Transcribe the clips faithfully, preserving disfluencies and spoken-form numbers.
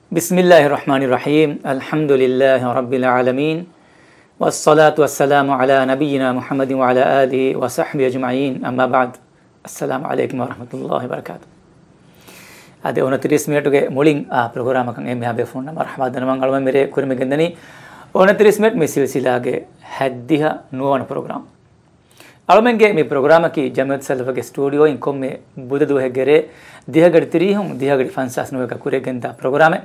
بسم الله الرحمن الرحيم. الحمد لله رب العالمين. والصلاة والسلام على نبينا محمد وعلى آله وصحبه أجمعين. أما بعد. السلام عليكم ورحمة الله وبركاته. އަދި އޮނަތިރީސް މިނެޓުގެ މުޅިން އާ ޕްރޮގްރާމަކަށް އެންމެހާ ބޭފުޅުންނަށް މަރުޙަބާ ދަންނަވަން. އަޅުގަނޑުމެން މިރޭ ކުރިމަގެންދަނީ އޮނަތިރީސް މިނެޓް މި ސިލްސިލާގެ ހަތްދިހަ ނުވަވަނަ ޕްރޮގްރާމް. އަޅުމެންގެ މި ޕްރޮގްރާމަކީ ޖަމިއްޔަތު ސަލަފުގެ ސްޓޫޑިއޯއިން ކޮންމެ ބުދަ ދުވަހެއްގެ ރޭ ދިހަ ގަޑި ތިރީހުން ދިހަ ގަޑި ފަންސާސް ނުވައެއްގަ ކުރިއަށް ގެންދާ ޕްރޮގްރާމެއް.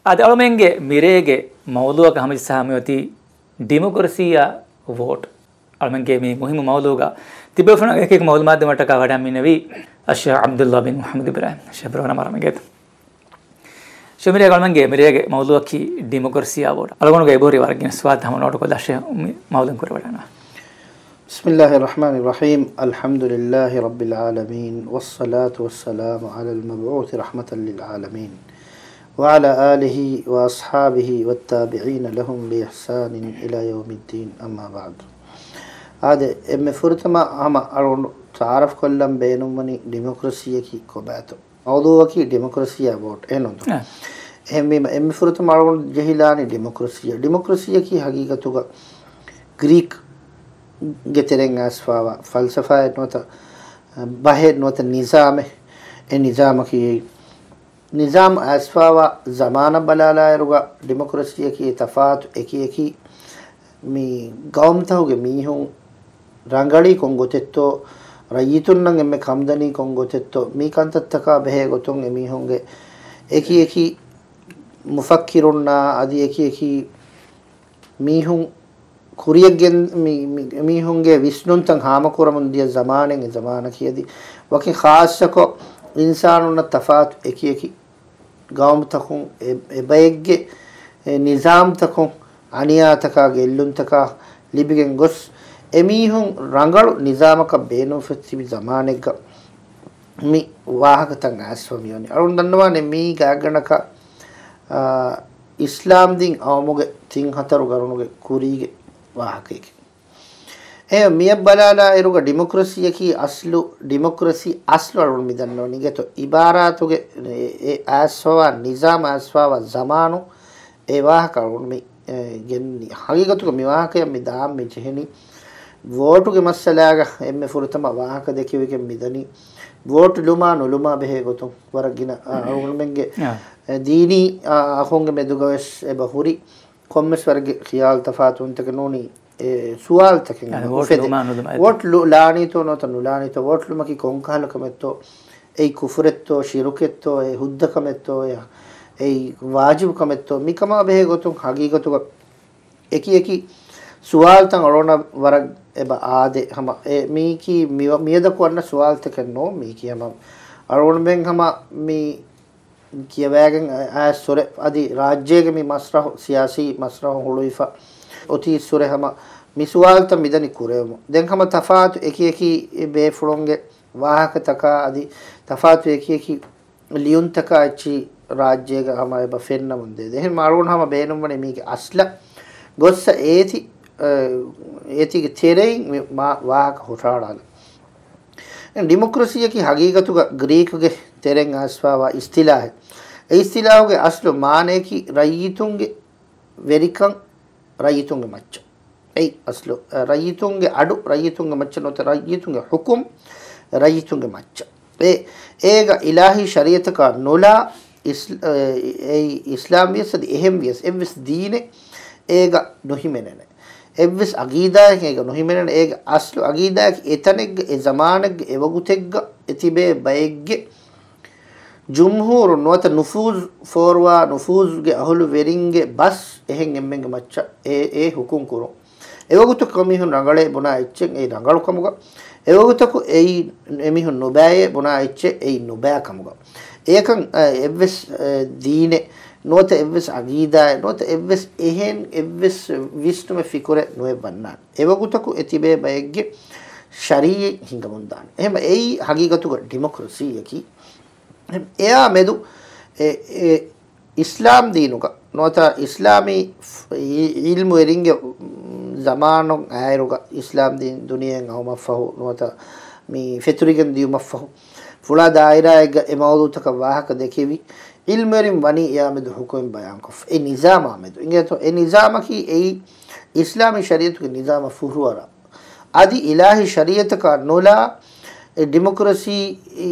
އަދި އަޅުމެންގެ މިރޭގެ މައުޟޫޢަކަށް ހަމަޖައްސާ މިއޮތީ ޑިމޮކްރަސީއާ ވޯޓް. އަޅުމެންގެ މި މުހިއްމު މައުޟޫޢުގަ ތިބޭފުޅުންނަށް އެކި އެކި މައުލޫމާތު ދެއްވުމަށްޓަކާ ވަޑައިގެންނެވީ އައްޝޭޚް ޢަބްދުﷲ ބިން މުޙައްމަދު އިބްރާހިމް. އައްޝޭޚް ޕްރޮގްރާމަށް އަރަމަގޭތަ. ޝެމިރޭ އަޅުމެންގެ މިރޭގެ މައުޟޫޢަކީ ޑިމޮކްރަސީއާ ވޯޓް. އަޅުގަނޑުގެ އެބަހުރި ވަރަށް ގިނަ ސުވާލުތައް ހަމަ ނޯޓުކޮށްލާށޭ މި މައުޟޫޢުން ކުރިވަޑައިގަންނަވާ. بسم الله الرحمن الرحيم. الحمد لله رب العالمين، والصلاة والسلام على المبعوث رحمة للعالمين، وعلى آله وأصحابه والتابعين لهم بإحسان إلى يوم الدين، أما بعد. އާދެ، އެންމެ ފުރަތަމަ ހަމަ އަޅުގަނޑު ތަޢާރަފް ކޮށްލަން ބޭނުންވަނީ ޑިމޮކްރަސީއަކީ ކޮބާތޯ؟ މައުޟޫޢަކީ ޑިމޮކްރަސީއާ ވޯޓް، އެހެންނޫންތޯ؟ އަ. އެހެންވީމަ، އެންމެ ފުރަތަމަ އަޅުގަނޑު ޖެހިލާނީ ޑިމޮކްރަސީއަށް. ޑިމޮކްރަސީއަކީ ހަގީގަތުގަ ގްރީކްގެ ތެރެއިން އައިސްފާވާ ފަލްސަފާއެއް ނުވަތަ، ބަހެއް ނުވަތަ ނިޒާމެއް. އެ ނިޒާމަކީ، ނިޒާމް އައިސްފާވާ ޒަމާނަށް ބަލާލާއިރުގަ ޑިމޮކްރަސީއަކީ ތަފާތު އެކި އެކި މި ގައުމުތަކުގެ މީހުން ރަނގަޅީ ކޮން ގޮތެއްތޯ، ރައްޔިތުންނަށް އެންމެ ކަންދަނީ ކޮން ގޮތެއްތޯ، މި ކަންތައްތަކާ ބެހޭ ގޮތުން އެމީހުންގެ އެކި އެކި މުފައްކިރުންނާ އަދި އެކި އެކި މީހުން ކުރިޔަށް ގެން-، މި-، މި-، މީހުންގެ ވިސްނުންތައް ހާމަކުރަމުން ދިޔަ ޒަމާނެއް އެ ޒަމާނަކީ. އަދި ވަކި ޚާއްޞަކޮށް އިންސާނުންނަށް ތަފާތު އެކި އެކި ގައުމުތަކުން އެ-، އެބައެއްގެ އެ ނިޒާމްތަކުން އަނިޔާތަކާ ގެއްލުންތަކާ ލިބިގެން ގޮސް، އެމީހުން ރަނގަޅު ނިޒާމަކަށް ބޭނުންފެއް ތިބި ޒަމާނެއްގަ މި ވާހަކަތައް އައިސްފަ މިވަނީ. އަޅުން ދަންނަވާނެ މީ ގާތްގަނޑަކަށް، އާ، އިސްލާމްދީން އައުމުގެ ތިން ހަތަރު ގަރުނުގެ ކުރީގެ ވާހަކައެކެވެ. އެ މިއަށް ބަލާލާ އިރުގަ ޑިމޮކްރަސީއަކީ އަސްލު، ޑިމޮކްރަސީ އަސްލު އަޅުން މި ދަންނަވަނީ ގެތޯ އިބާރާތުގެ އެ، އެ އައިސްފަވާ ނިޒާމް އައިސްފަވާ ޒަމާނު އެ ވާހަކަ އަޅުން މި، އެ، ގެންނީ. ހަގީގަތުގަ މި ވާހަކަޔަށް މި ދާން މި ޖެހެނީ ވޯޓުގެ މައްސަލާގަ އެންމެ ފުރަތަމަ ވާހަކަ ދެކެވިގެން މި ދަނީ. ވޯޓު ލުމާ ނުލުމާ ބެހޭ ގޮތުން ވަރަށް ގިނަ، އާ، އަޅުގަނޑުމެންގެ، އާ، އެ، ދީނީ، އާ، އަޚުންގެ މެދުގަވެސް އެބަ ހުރި ކޮންމެސް ވަރެއްގެ ޚިޔާލު ތަފާތުވުންތަކެއް ނޫނީ. އެ، ސުވާލުތަކެއް އަދި ވޯޓް އުފެދޭ. ލުމާ ނުލުމާ އެތަ؟ ވޯޓް ލު-، ލާނީތޯ ނުވަތަ ނުލާނީތޯ؟ ވޯޓް ލުމަކީ ކޮންކަހަލަ ކަމެއްތޯ؟ އެއީ ކުފުރެއްތޯ، ޝިރުކެއްތޯ، އެ ހުއްދަކަމެއްތޯ، އެ، އެއީ ވާޖިބު ކަމެއްތޯ؟ މިކަމާ ބެހޭ ގޮތުން ހަގީގަތުގަ އެކި އެކި ސުވާލުތައް އަޅުގަނޑަށް ވަރަށް އެބަ އާދޭ. ހަމަ އެ މީކީ މިވަ-، މިއަދަކު އަންނަ ސުވާލުތަކެއް ނޫން. މީކީ ހަމަ އަޅުގަނޑުމެން ހަމަ މި ކިޔަވައިގެން އައި-، އައިސް ހުރެ އަދި ރާއްޖޭގެ މި މަސްރަހު، ސިޔާސީ މަސްރަހު ހުޅުވިފަ އޮތީސް ހުރެ ހަމަ މި ސުވާލުތައް މިދަނީ ކުރެވެމުން. ދެން ހަމަ ތަފާތު އެކި އެކި ބޭފުޅުންގެ ވާހަކަތަކާ އަދި ތަފާތު އެކި އެކި ލިޔުންތަކާ އެއްޗިހި ރާއްޖޭގަ ހަމަ އެބަ ފެންނަމުން ދޭ. އެހެން އަޅުގަނޑު ހަމަ ބޭނުންވަނީ މީގެ އަސްލަށް ގޮއްސަ އޭތި، އަ، އޭތީގެ ތެރެއިން މި މާ ވާހަކަ ހުށަހަޅާލަން. ޑިމޮކްރަސީއަކީ ހަގީގަތުގަ ގްރީކުގެ ތެރެއިން އައިސްފާވާ އިސްތިލާހެއް. އެ އިސްތިލާހުގެ އަސްލު މާނަޔަކީ ރައްޔިތުންގެ ވެރިކަން ރައްޔިތުންގެ މައްޗަށް. އެއީ އަސްލު، އަ، ރައްޔިތުންގެ އަޑު ރައްޔިތުންގެ މައްޗަށް ނުވަތަ ރައްޔިތުންގެ ޙުކުމް ރައްޔިތުންގެ މައްޗަށް. އެ، އޭގަ އިލާހީ ޝަރީއަތަކާ ނުލާ އިސް-، އެ، އެއީ އިސްލާމް ވިޔަސް އަދި އެހެން ވިޔަސް އެއްވެސް ދީނެއް އޭގަ ނުހިމެނެނެ. އެއްވެސް އަގީދާއެއް އޭގަ ނުހިމެނެނެ. އޭގެ އަސްލު އަގީދާއަކީ އެތަނެއްގަ، އެ ޒަމާނެއްގަ، އެވަގުތެއްގަ އެތިބޭ ބައެއްގެ ޖުމްހޫރު ނުވަތަ ނުފޫޒު ފޯރުވާ ނުފޫޒުގެ އަހުލު ވެރިންގެ ބަސް އެހެން އެންމެންގެ މައްޗަށް އެ، އެ ޙުކުމް ކުރުން. އެވަގުތަކު އެމީހުން ރަނގަޅޭ ބުނާ އެއްޗެއް އެއީ ރަނގަޅު ކަމުގަ، އެވަގުތަކު އެއީ އެމީހުން ނުބައިއޭ ބުނާ އެއްޗެއް އެއީ ނުބައި ކަމުގަ. އެކަން، އަ، އެއްވެސް، އަ، ދީނެއް ނުވަތަ އެއްވެސް އަގީދާއެއް ނުވަތަ އެއްވެސް އެހެން އެއްވެސް ވިސްނުމެއް ފިކުރެއް ނުވެ ވަންނާނެ. އެވަގުތަކު އެ ތިބޭ ބައެއްގެ ޝަރީއަތް ހިނގަމުންދާނެ. އެހެން އެއީ ހަގީގަތުގަ ޑިމޮކްރަސީއަކީ. އެއާ މެދު އެ، އެ، އިސްލާމް ދީނުގަ ނުވަތަ އިސްލާމީ އި-، އިލްމުވެރިންގެ ޒަމާނުން އާއިރުގަ އިސްލާމް ދީން ދުނިޔެއަށް އައުމަށްފަހު ނުވަތަ މި ފެތުރިގެން ދިޔުމަށްފަހު ފުޅާ ދާއިރާއެއްގަ އެ މައުޟޫޢުތަކަށް ވާހަކަ ދެކެވި ޢިލްމުވެރިން ވަނީ އެއާ މެދު ޙުކުމެއް ބަޔާންކޮށްފަ. އެ ނިޒާމާ މެދު އިނގޭތޯ؟ އެ ނިޒާމަކީ އެއީ އިސްލާމީ ޝަރީޢަތުގެ ނިޒާމަށް ފުރުވަރަށް. އަދި އިލާހީ ޝަރީޢަތަކާ ނުލާ، އެ ޑިމޮކްރަސީ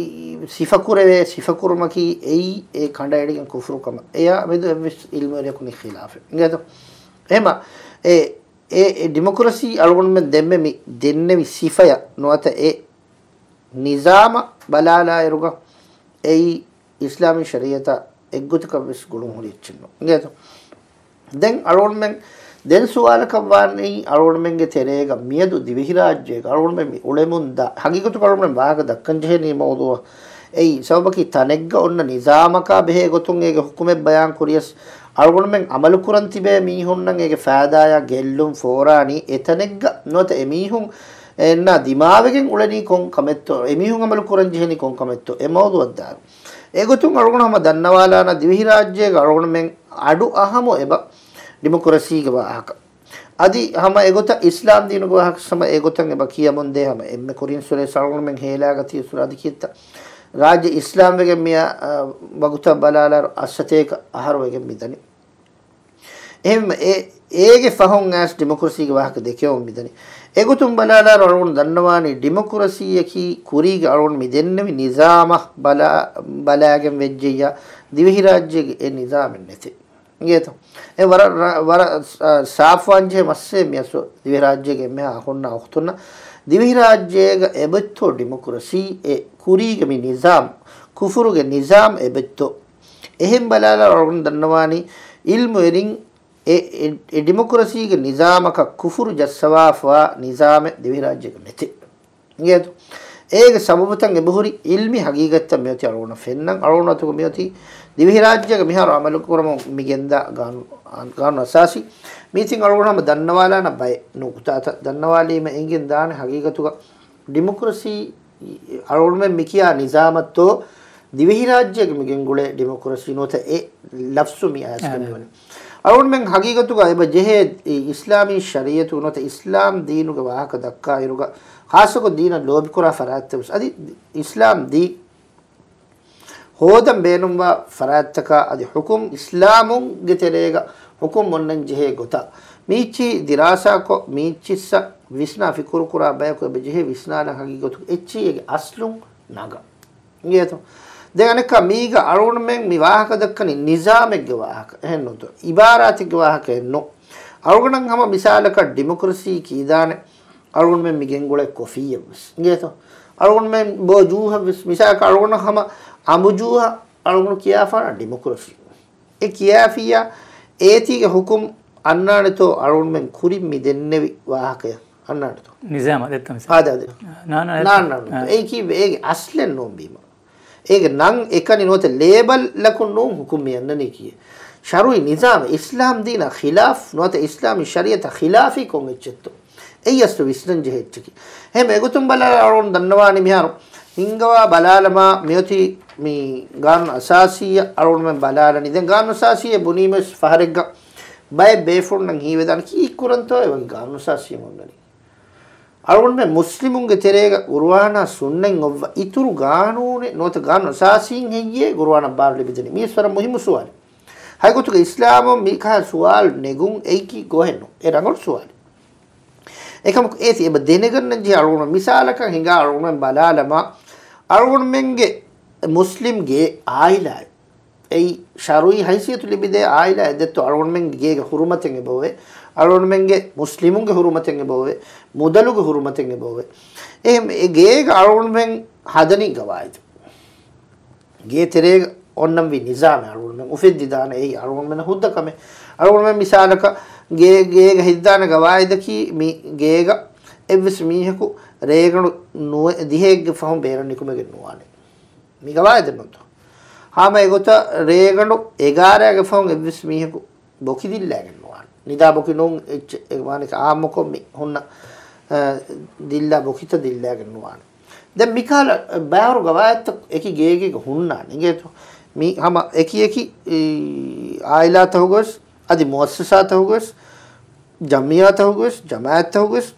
ސިފަކުރެވޭ ސިފަކުރުމަކީ އެއީ އެ ކަނޑައެޅިގެން ކުފުރު ކަމަށް. އެޔާ މެދު އެއްވެސް ޢިލްމުވެރިޔަކު ނި ޚިލާފެއް. އިނގޭތޯ؟ އެހެމަ އެ، އެ، އެ ޑިމޮކްރަސީ އަޅުގަނޑުމެން ދެންމެ މި ދެންނެވި ސިފަޔަށް ނުވަތަ އެ ނިޒާމަށް ބަލާލާއިރުގަ އެއީ އިސްލާމީ ޝަރީޢަތާ އެއްގޮތަކަށް ވެސް ގުޅުން ހުރި އެއްޗެއް ނޫން. އިނގޭތޯ؟ ދެން އަޅުގަނޑުމެން ދެން ސުވާލަކަށް ވާނީ އަޅުގަނޑުމެންގެ ތެރޭގަ މިއަދު ދިވެހިރާއްޖޭގަ އަޅުގަނޑުމެން މި އުޅެމުން ދާ، ހަގީގަތުގަ އަޅުގަނޑުމެން ވާހަކަ ދައްކަން ޖެހޭނީ މައުޟޫޢަށް. އެއީ ސަބަބަކީ ތަނެއްގަ އޮންނަ ނިޒާމަކާ ބެހޭ ގޮތުން އޭގެ ޙުކުމެއް ބަޔާން ކުރިޔަސް، އަޅުގަނޑުމެން އަމަލުކުރަން ތިބޭ މީހުންނަށް އޭގެ ފައިދާޔާ ގެއްލުން ފޯރާނީ އެތަނެއްގަ ނުވަތަ އެމީހުން އެންނާ ދިމާވެގެން އުޅެނީ ކޮން ކަމެއްތޯ، އެމީހުން އަމަލު ކުރަން ޖެހެނީ ކޮން ކަމެއްތޯ، އެ މައުޟޫޢަށްދާއިރު. އެގޮތުން އަޅުގަނޑު ހަމަ ދަންނަވާލާނަ ދިވެހިރާއްޖޭގަ އަޅުގަނޑުމެން އަޑު އަހަމު އެބަ ޑިމޮކްރަސީގެ ވާހަކަ. އަދި ހަމަ އެގޮތަށް އިސްލާމް ދީނުގެ ވާހަކަ ހަމަ އެގޮތަށް އެބަ ކިޔަމުންދޭ ހަމަ އެންމެ ކުރިން ސުރޭސް އަޅުގަނޑުމެން ހޭލާގަތީ ސުރާދި ކީއްތަ؟ ރާއްޖެ އިސްލާމް ވެގެން މިއަ، އަ، ވަގުތަށް ބަލާލާރު އަށްސަތޭކަ އަހަރު ވެގެން މިދަނީ. އެހެން އެ، އޭގެ ފަހުން އައިސް ޑިމޮކްރަސީގެ ވާހަކަ ދެކެވުން މިދަނީ. އެގޮތުން ބަލާލާރު އަޅުގަނޑު ދަންނަވާނީ ޑިމޮކްރަސީއަކީ ކުރީގެ އަޅުގަނޑު މި ދެންނެވި ނިޒާމަށް ބަލާ، ބަލާގެން ވެއްޖެއްޔާ ދިވެހިރާއްޖޭގެ އެ ނިޒާމެއް ނެތޭ. އިނގޭތޯ؟ އެ ވަރަށް ރަ، ވަރަށް ސާ، ސާފުވާންޖެހޭ މައްސަލައެއް މިއަސް ދިވެހިރާއްޖޭގެ އެންމެހާ އަޚުންނާ އުޚްތުންނަށް. ދިވެހިރާއްޖޭގަ އެބައޮތްތޯ ޑިމޮކްރަސީ އެ ކުރީގެ މި ނިޒާމް، ކުފުރުގެ ނިޒާމް އެބައޮތްތޯ؟ އެހެން ބަލާލާ އަޅުގަނޑު ދަންނަވާނީ ޢިލްމުވެރިން އެ، އެ، އެ ޑިމޮކްރަސީގެ ނިޒާމަކަށް ކުފުރު ޖައްސަވާފަވާ ނިޒާމެއް ދިވެހިރާއްޖޭގަ ނެތޭ. އިނގޭތޯ؟ އޭގެ ސަބަބުތައް އެބަހުރި ޢިލްމީ ހަގީގަތްތައް މިއޮތީ އަޅުގަނޑަށް ފެންނަން، އަޅުގަނޑު އަތުގަ މިއޮތީ ދިވެހިރާއްޖޭގަ މިހާރު އަމަލު ކުރަމުން މި ގެންދާ ގާނޫ، ގާނޫނު އަސާސީ. މީތިން އަޅުގަނޑު ހަމަ ދަންނަވާލާނަ ބައެއް ނުކުތާތައް ދަންނަވާލީމަ އެނގެން ދާނެ ހަގީގަތުގަ ޑިމޮކްރަސީ އަޅުގަނޑުމެން މިކިޔާ ނިޒާމަށްތޯ ދިވެހިރާއްޖޭގަ މިގެންގުޅޭ ޑިމޮކްރަސީ ނުވަތަ އެ ލަފްޒު މި އައިސްގެން އާ. މިވަނީ. އަޅުގަނޑުމެން ހަގީގަތުގަ އެބަ ޖެހޭ އި، އިސްލާމީ ޝަރީޢަތު ނުވަތަ އިސްލާމް ދީނުގެ ވާހަކަ ދައްކާއިރުގަ ޚާއްޞަކޮށް ދީނަށް ލޯބިކުރާ ފަރާތްތައް ވެސް އަދި އިސްލާމް ދީން ހޯދަން ބޭނުންވާ ފަރާތްތަކާ އަދި ޙުކުމް އިސްލާމުގެ ތެރޭގަ ޙުކުމް އޮންނަން ޖެހޭ ގޮތާ މީއްޗިހި ދިރާސާކޮށް، މީއްޗިއްސަށް ވިސްނާ ފިކުރުކުރާ ބަޔަކު އެބަ ޖެހޭ ވިސްނާލަން ހަގީގަތުގަ އެއްޗިހި އޭގެ އަސްލުން ނަގަން. އިނގޭތޯ؟ ދެން އަނެއްކާ މީގަ އަޅުގަނޑުމެން މި ވާހަކަ ދައްކަނީ ނިޒާމެއްގެ ވާހަކަ. އެހެން ނޫންތޯ؟ އިބާރާތެއްގެ ވާހަކައެއް ނޫން. އަޅުގަނޑަށް ހަމަ މިސާލަކަށް ޑިމޮކްރަސީ ކީދާނެ އަޅުގަނޑުމެން މި ގެންގުޅޭ ކޮފީއެއް ވެސް. އިނގޭތޯ؟ އަޅުގަނޑުމެން ބޯ ޖޫހަށް ވެސް. މިސާލަކަށް އަޅުގަނޑަށް ހަމަ އަނބު ޖޫހަށް އަޅުގަނޑު ކިޔާފާނަ ޑިމޮކްރަސީ. އެ ކިޔާފިއްޔާ އޭތީގެ ޙުކުމް އަންނާނެތޯ އަޅުގަނޑުމެން ކުރިން މި ދެންނެވި ވާހަކަޔަށް؟ އަންނާނެތޯ؟ ނިޒާމަށް ދެއްތަ މިސާލަށް؟ އާދެ، އާދެ. ނާންނާނެތޯ؟ ނާންނާނެތޯ؟ އާ. އެއީ ކީއްވެ؟ އޭގެ އަސްލެއް ނޫން ބީމަ. އޭގެ ނަން އެކަނި ނުވަތަ ލޭބަލްއަކުން ނޫން ޙުކުމް މި އަންނަނީ ކީއް؟ ޝަރުޢީ ނިޒާމެއް އިސްލާމް ދީނާ ޚިލާފް ނުވަތަ އިސްލާމީ ޝަރީޢަތާ ޚިލާފީ ކޮން އެއްޗެއްތޯ؟ އެއީ އަސްލު ވިސްނަން ޖެހޭ އެއްޗަކީ. އެހެން އެގޮތުން ބަލާލާ އަޅުގަނޑު ދަންނަވާނީ މިހާރު ހިންގަވާ ބަލާލަމާ މިއޮތީ މި ގާނޫނު އަސާސީއަށް އަޅުގަނޑުމެން ބަލާލަނީ. ދެން ގާނޫނު އަސާސީއެއް ބުނީމަ ވެސް ފަހަރެއްގަ ބައެއް ބޭފުޅުންނަށް ހީވެދާނެ ކީއްކުރަންތޯ އެ ވަކި ގާނޫނު އަސާސީއެއް އޮންނަނީ. އަޅުގަނޑުމެން މުސްލިމުންގެ ތެރޭގަ ޤުރުއާނާ ސުންނަތް އޮއްވާ އިތުރު ގާނޫނެއް ނުވަތަ ގާނޫނު އަސާސީން ހެއްޔޭ ޤުރުއާނަށް ބާރު ލިބިދެނީ؟ މީ ވެސް ވަރަށް މުހިއްމު ސުވާލެއް. ހަގީގަތުގަ އިސްލާމުން މިކަހަލަ ސުވާލު ނެގުން އެއީކީ ގޮހެއް ނޫން. އެ ރަނގަޅު ސުވާލެއް. އެކަމަކު އޭތި އެބަ ދެނެގަންނަން ޖެހޭ އަޅުގަނޑު މިސާލަކަށް ހިނގާ އަޅުގަނޑުމެން ބަލާލަމާ، އަޅުގަނޑުމެންގެ މުސްލިމް ގޭ އާއިލާއެއް. އެއީ ޝަރުޢީ ހައިސިއްޔަތު ލިބިދޭ އާއިލާ އެއް ދެއްތޯ އަޅުގަނޑުމެންގެ ގޭގެ ޙުރުމަތެއް އެބައޮވޭ، އަޅުގަނޑުމެންގެ މުސްލިމުންގެ ޙުރުމަތެއް އެބައޮވޭ، މުދަލުގެ ޙުރުމަތެއް އެބައޮވޭ. އެހެން އެ ގޭގަ އަޅުގަނޑުމެން ހަދަނީ ގަވާއިދު. ގޭ ތެރޭގަ އޮންނަންވީ ނިޒާމެއް އަޅުގަނޑުމެން އުފެއްދިދާނެ އެއީ އަޅުގަނޑުމެންނަށް ހުއްދަ ކަމެއް. އަޅުގަނޑުމެން މިސާލަކަށް ގޭ، ގޭގަ ހެދިދާނެ ގަވާއިދަކީ މި ގޭގަ އެއްވެސް މީހަކު ރޭގަނޑު ނުވެ، ދިހައެއްގެ ފަހުން ބޭރަށް ނިކުމެގެން ނުވާނެ. މި ގަވާއިދެއް ނޫންތޯ؟ ހަމަ އެގޮތަށް ރޭގަނޑު އެގާރައިގެ ފަހުން އެއްވެސް މީހަކު ބޮކި ދިއްލައިގެން ނުވާނެ. ނިދާ ބޮކި ނޫން އެއްޗެއް، އެ ވާނެ އާއްމުކޮށް މި ހުންނަ، އަ، ދިއްލާ ބޮކިތައް ދިއްލައިގެން ނުވާނެ. ދެން މިކަހަލަ ބައިވަރު ގަވާއިދުތައް އެކި ގޭގޭގަ ހުންނާނެ. އިނގޭތޯ؟ މި ހަމަ އެކި އެކި، އީ، އާއިލާތަކުގަވެސް، އަދި މުއައްސަސާތަކުގަވެސް، ޖަމިއްޔާތަކުގަވެސް، ޖަމާއަތްތަކުގަވެސް،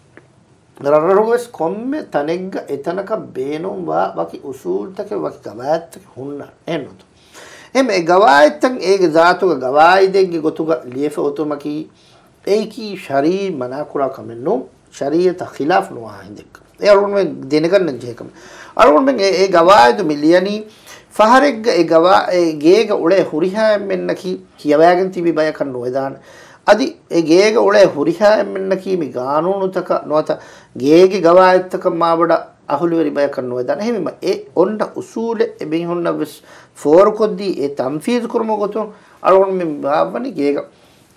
ރަށްރަށުގަވެސް ކޮންމެ ތަނެއްގަ އެތަނަކަށް ބޭނުންވާ ވަކި އުސޫލުތަކެއް، ވަކި ގަވާއިދުތަކެއް ހުންނާނެ. އެހެންނޫންތޯ؟ އެހެން އެ ގަވާއިދުތައް އޭގެ ޒާތުގަ ގަވާއިދެއްގެ ގޮތުގަ ލިޔެފަ އޮތުމަކީ އެއީކީ ޝަރީ މަނާކުރާ ކަމެއް ނޫން، ޝަރީއަތަށް ޚިލާފު ނުވާ ހިނދެއް. އެ އަޅުގަނޑުމެން ދެނެގަންނަން ޖެހޭ ކަމެއް. އަޅުގަނޑުމެން އެ، އެ ގަވާއިދު މި ލިޔަނީ ފަހަރެއްގަ އެ ގަވާ-، އެ ގޭގަ އުޅޭ ހުރިހާ އެންމެންނަކީ ކިޔަވައިގެން ތިބި ބަޔަކަށް ނުވެދާނެ. އަދި އެ ގޭގަ އުޅޭ ހުރިހާ އެންމެންނަކީ މި ގާނޫނުތަކަށް ނުވަތަ ގޭގެ ގަވާއިދުތަކަށް މާބޮޑަށް އަހުލުވެރި ބަޔަކަށް ނުވެދާނެ. އެހެންވީމަ އެ އޮންނަ އުސޫލެއް އެ މީހުންނަށް ވެސް ފޯރުކޮށްދީ އެ ތަންފީޒު ކުރުމުގެ ގޮތުން އަޅުގަނޑު މި ބާއްވަނީ ގޭގަ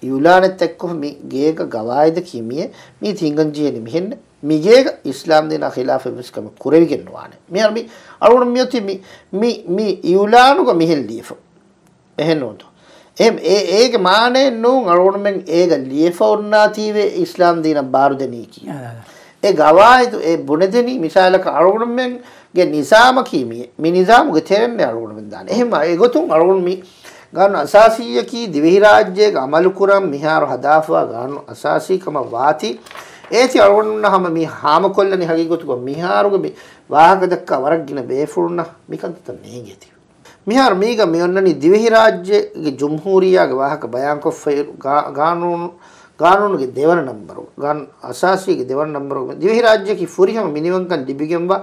އިއުލާނެއް ދެއްކޮށް މި ގޭގަ ގަވާއިދަކީ މިއޭ، މީތި ހިނގަން ޖެހޭނީ މިހެންނޭ، މި ގޭގަ އިސްލާމް ދީނާ ޚިލާފަށް ވެސް ކަމެއް ކުރެވިގެން ނުވާނެ. މިހާރު މި އަޅުގަނޑު މިއޮތީ މި، މި، މި އިއުލާނުގަ މިހެން ލިޔެފަ. އެހެން ނޫންތޯ؟ އެހެން އޭ، އޭގެ މާނައެއް ނޫން އަޅުގަނޑުމެން އޭގަ ލިޔެފަ އޮންނާތީވެ އިސްލާމް ދީނަށް ބާރުދެނީކީ. އާ، އާ. އެ ގަވާއިދު އެ ބުނެދެނީ މިސާލަކަށް އަޅުގަނޑުމެންގެ ނިޒާމަކީ މިއޭ. މި ނިޒާމުގެ ތެރެއިންނޭ އަޅުގަނޑުމެން ދާނެ. އެހެން އެގޮތުން އަޅުގަނޑު މި ގާނޫނު އަސާސީއަކީ ދިވެހިރާއްޖޭގަ އަމަލުކުރަން މިހާރު ހަދާފައިވާ ގާނޫނު އަސާސީ ކަމަށް ވާތީ، އޭތި އަޅުގަނޑުންނަށް ހަމަ މި ހާމަކޮށްލަނީ ހަގީގަތުގަ މިހާރުގެ މި ވާހަކަ ދައްކާ ވަރަށް ގިނަ ބޭފުޅުންނަށް މިކަންތައްތައް ނޭނގޭތީ. މިހާރު މީގަ މި އޮންނަނީ ދިވެހިރާއްޖޭގެ ޖުމްހޫރިއްޔާގެ ވާހަކަ ބަޔާންކޮށްފައި ގާ-، ގާނޫނު، ގާނޫނުގެ ދެވަނަ ނަންބަރު، ގާނޫނު އަސާސީގެ ދެވަނަ ނަންބަރު. ދިވެހިރާއްޖެއަކީ ފުރިހަމަ މިނިވަންކަން ލިބިގެންވާ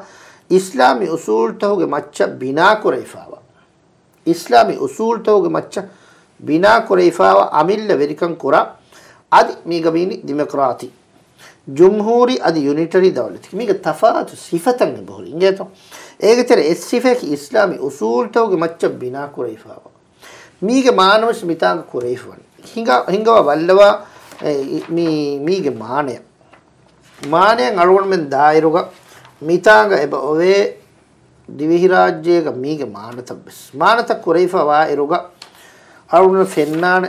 އިސްލާމީ އުސޫލުތަކުގެ މައްޗަށް ބިނާކުރެވިފައިވާ، އިސްލާމީ އުސޫލުތަކުގެ މައްޗަށް ބިނާކުރެވިފައިވާ އަމިއްލަ ވެރިކަން ކުރާ، އަދި މީގަ މީނީ ދިމޮކްރާތީ، ޖުމްހޫރީ އަދި ޔުނިޓަރީ ދައުލަތެއް. މީގެ ތަފާތު ސިފަތައް އެބަހުރި އިނގޭތޯ. އޭގެ ތެރޭ އެއް ސިފައަކީ އިސްލާމީ އުސޫލުތަކުގެ މައްޗަށް ބިނާކުރެވިފައިވާ. މީގެ މާނަވެސް މިތާނގަ ކުރެވިފަވަނީ. ހިނގާ-، ހިނގަވާ ބައްލަވާ، އެ، މީ-، މީގެ މާނަޔަށް. މާނަޔަށް އަޅުގަނޑުމެން ދާއިރުގަ މިތާނގަ އެބަ އޮވޭ ދިވެހިރާއްޖޭގަ މީގެ މާނަތައް ވެސް. މާނަތައް ކުރެވިފަވާއިރުގަ އަޅުގަނޑު ފެންނާނެ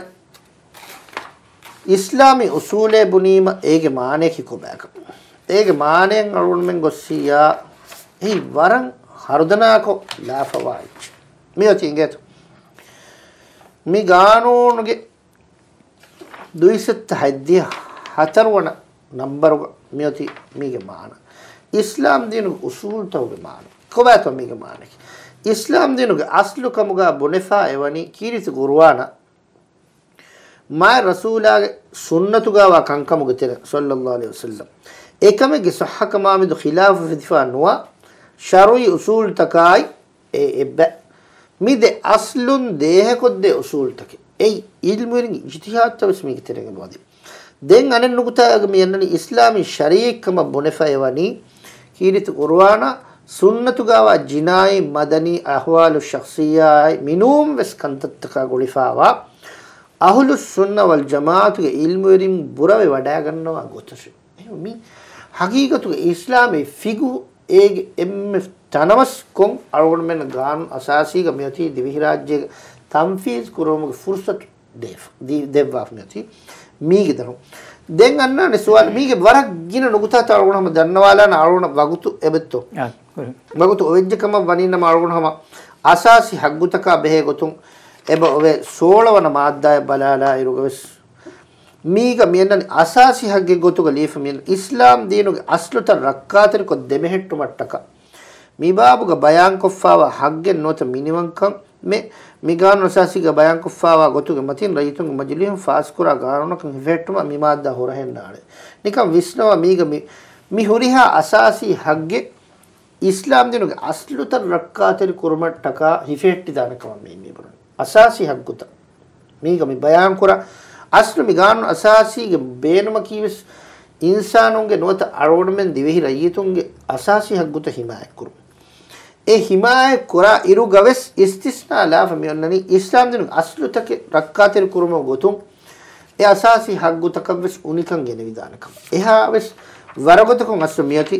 އިސްލާމީ އުސޫލޭ ބުނީމަ އޭގެ މާނަޔަކީ ކޮބާކަން. އޭގެ މާނަޔަށް އަޅުގަނޑުމެން ގޮއްސިއްޔާ އެއީ ވަރަށް ހަރުދަނާކޮށް ލާފަވާ އެއްޗެއް. މިއޮތީ އިނގޭތޯ. މި ގާނޫނުގެ ދުއިސައްތަ ހަތްދިހަ ހަތަރުވަނަ ނަންބަރުގަ މިއޮތީ މީގެ މާނަ. އިސްލާމް ދީނުގެ އުސޫލުތަކުގެ މާނަ. ކޮބާތޯ މީގެ މާނައަކީ؟ އިސްލާމް ދީނުގެ އަސްލު ކަމުގަ ބުނެފަ އެވަނީ ކީރިތި ޤުރުއާނަށް މާތް ރަސޫލާގެ ސުންނަތުގަވާ ކަންކަމުގެ ތެރެ، ޞައްލައްލާހު ޢަލައިހި ވަސައްލަމް. އެކަމެއްގެ ޞައްޙަކަމާމެދު ޚިލާފު ފެދިފަ ނުވާ ޝަރުޢީ އުސޫލުތަކާއި އެ އެއްބަ. މި ދެ އަސްލުން ދޭހަކޮށްދޭ އުސޫލުތަކެއް. އެއީ އިލްމުވެރިންގެ އިޖްތިހާދުތައް ވެސް މީގެ ތެރެއިން އެބަވަދޭ. ދެން އަނެއް ނުކުތާއަކަށް މި އަންނަނީ އިސްލާމީ ޝަރީޢަތް ކަމަށް ބުނެފައި ވަނީ ކީރިތި ޤުރުއާނާ ސުންނަތުގަވާ ޖިނާއީ މަދަނީ އަޙްވާލު ޝަޚްޞިއްޔާއާއި މިނޫން ވެސް ކަންތައްތަކާ ގުޅިފައިވާ އަހުލުއްސުންނަ ވަލްޖަމާޢަތުގެ އިލްމުވެރިން ބުރަވެ ވަޑައިގަންނަވާ ގޮތަށެވެ. އެހެން މި ހަގީގަތުގެ އިސްލާމީ ފިޤުހު އޭގެ އެންމެ ތަނަވަސްކޮށް އަޅުގަނޑުމެން ގާނޫނު އަސާސީގަ މިއޮތީ ދިވެހިރާއްޖޭގަ ތަންފީޒު ކުރުމުގެ ފުރުޞަތު ދޭފަ-، ދީ-، ދެއްވާފަ މިއޮތީ މީގެ ދަރުން. ދެން އަންނާނެ ސުވާލު މީގެ ވަރަށް ގިނަ ނުކުތާތައް އަޅުގަނޑު ހަމަ ދަންނަވާލާނަ އަޅުގަނޑަށް ވަގުތު އެބައޮތްތޯ؟ އާ، ކުރިން. ވަގުތު އޮވެއްޖެ ކަމަށް ވަނީ ނަމަ އަޅުގަނޑު ހަމަ އަސާސީ ހައްގުތަކާ ބެހޭ ގޮތުން އެބަ އޮވޭ ސޯޅަ ވަނަ މާއްދާއަށް ބަލާލާއިރުގަ ވެސް މީގަ މިއަންނަނީ އަސާސީ ހައްގެއް ގޮތުގަ ލިޔެފަ މިއަން އިސްލާމް ދީނުގެ އަސްލުތައް ރައްކާތެރިކޮށް ދެމެހެއްޓުމަށްޓަކާ. މިބާބުގަ ބަޔާންކޮށްފައިވާ ހައްގެއް ނުވަތަ މިނިވަންކަން މެ-، މި ގާނޫނު އަސާސީގަ ބަޔާންކޮށްފައިވާ ގޮތުގެ މަތިން ރައްޔިތުންގެ މަޖިލީހުން ފާސްކުރާ ގާނޫނަކަށް ހިފެހެއްޓުމަށް މި މާއްދާ ހުރަހެއް ނާޅެ. ނިކަން ވިސްނަވާ މީގަ މި، މި ހުރިހާ އަސާސީ ހައްގެއް އިސްލާމް ދީނުގެ އަސްލުތައް ރައްކާތެރި ކުރުމަށްޓަކާ ހިފެހެއްޓިދާނެ ކަމަށް މި، މި ބުނަނީ. އަސާސީ ހައްގުތައް. މީގަ މި ބަޔާންކުރާ އަސްލު މި ގާނޫނު އަސާސީގެ ބޭނުމަކީވެސް އިންސާނުންގެ ނުވަތަ އަޅުގަނޑުމެން ދިވެހި ރައްޔިތުންގެ އަސާސީ ހައްގުތައް ހިމާޔަތްކުރުން. އެ ހިމާޔަތް ކުރާ އިރުގަވެސް އިސްތިސްނާ ލާފަ މި އޮންނަނީ އިސްލާމް ދީނުގެ އަސްލުތަކެއް ރައްކާތެރި ކުރުމުގެ ގޮތުން އެ އަސާސީ ހައްގުތަކަށްވެސް އުނިކަން ގެނެވިދާނެ ކަމަށް. އެހާވެސް ވަރަށް ގޮތަކުން އަސްލު މިއޮތީ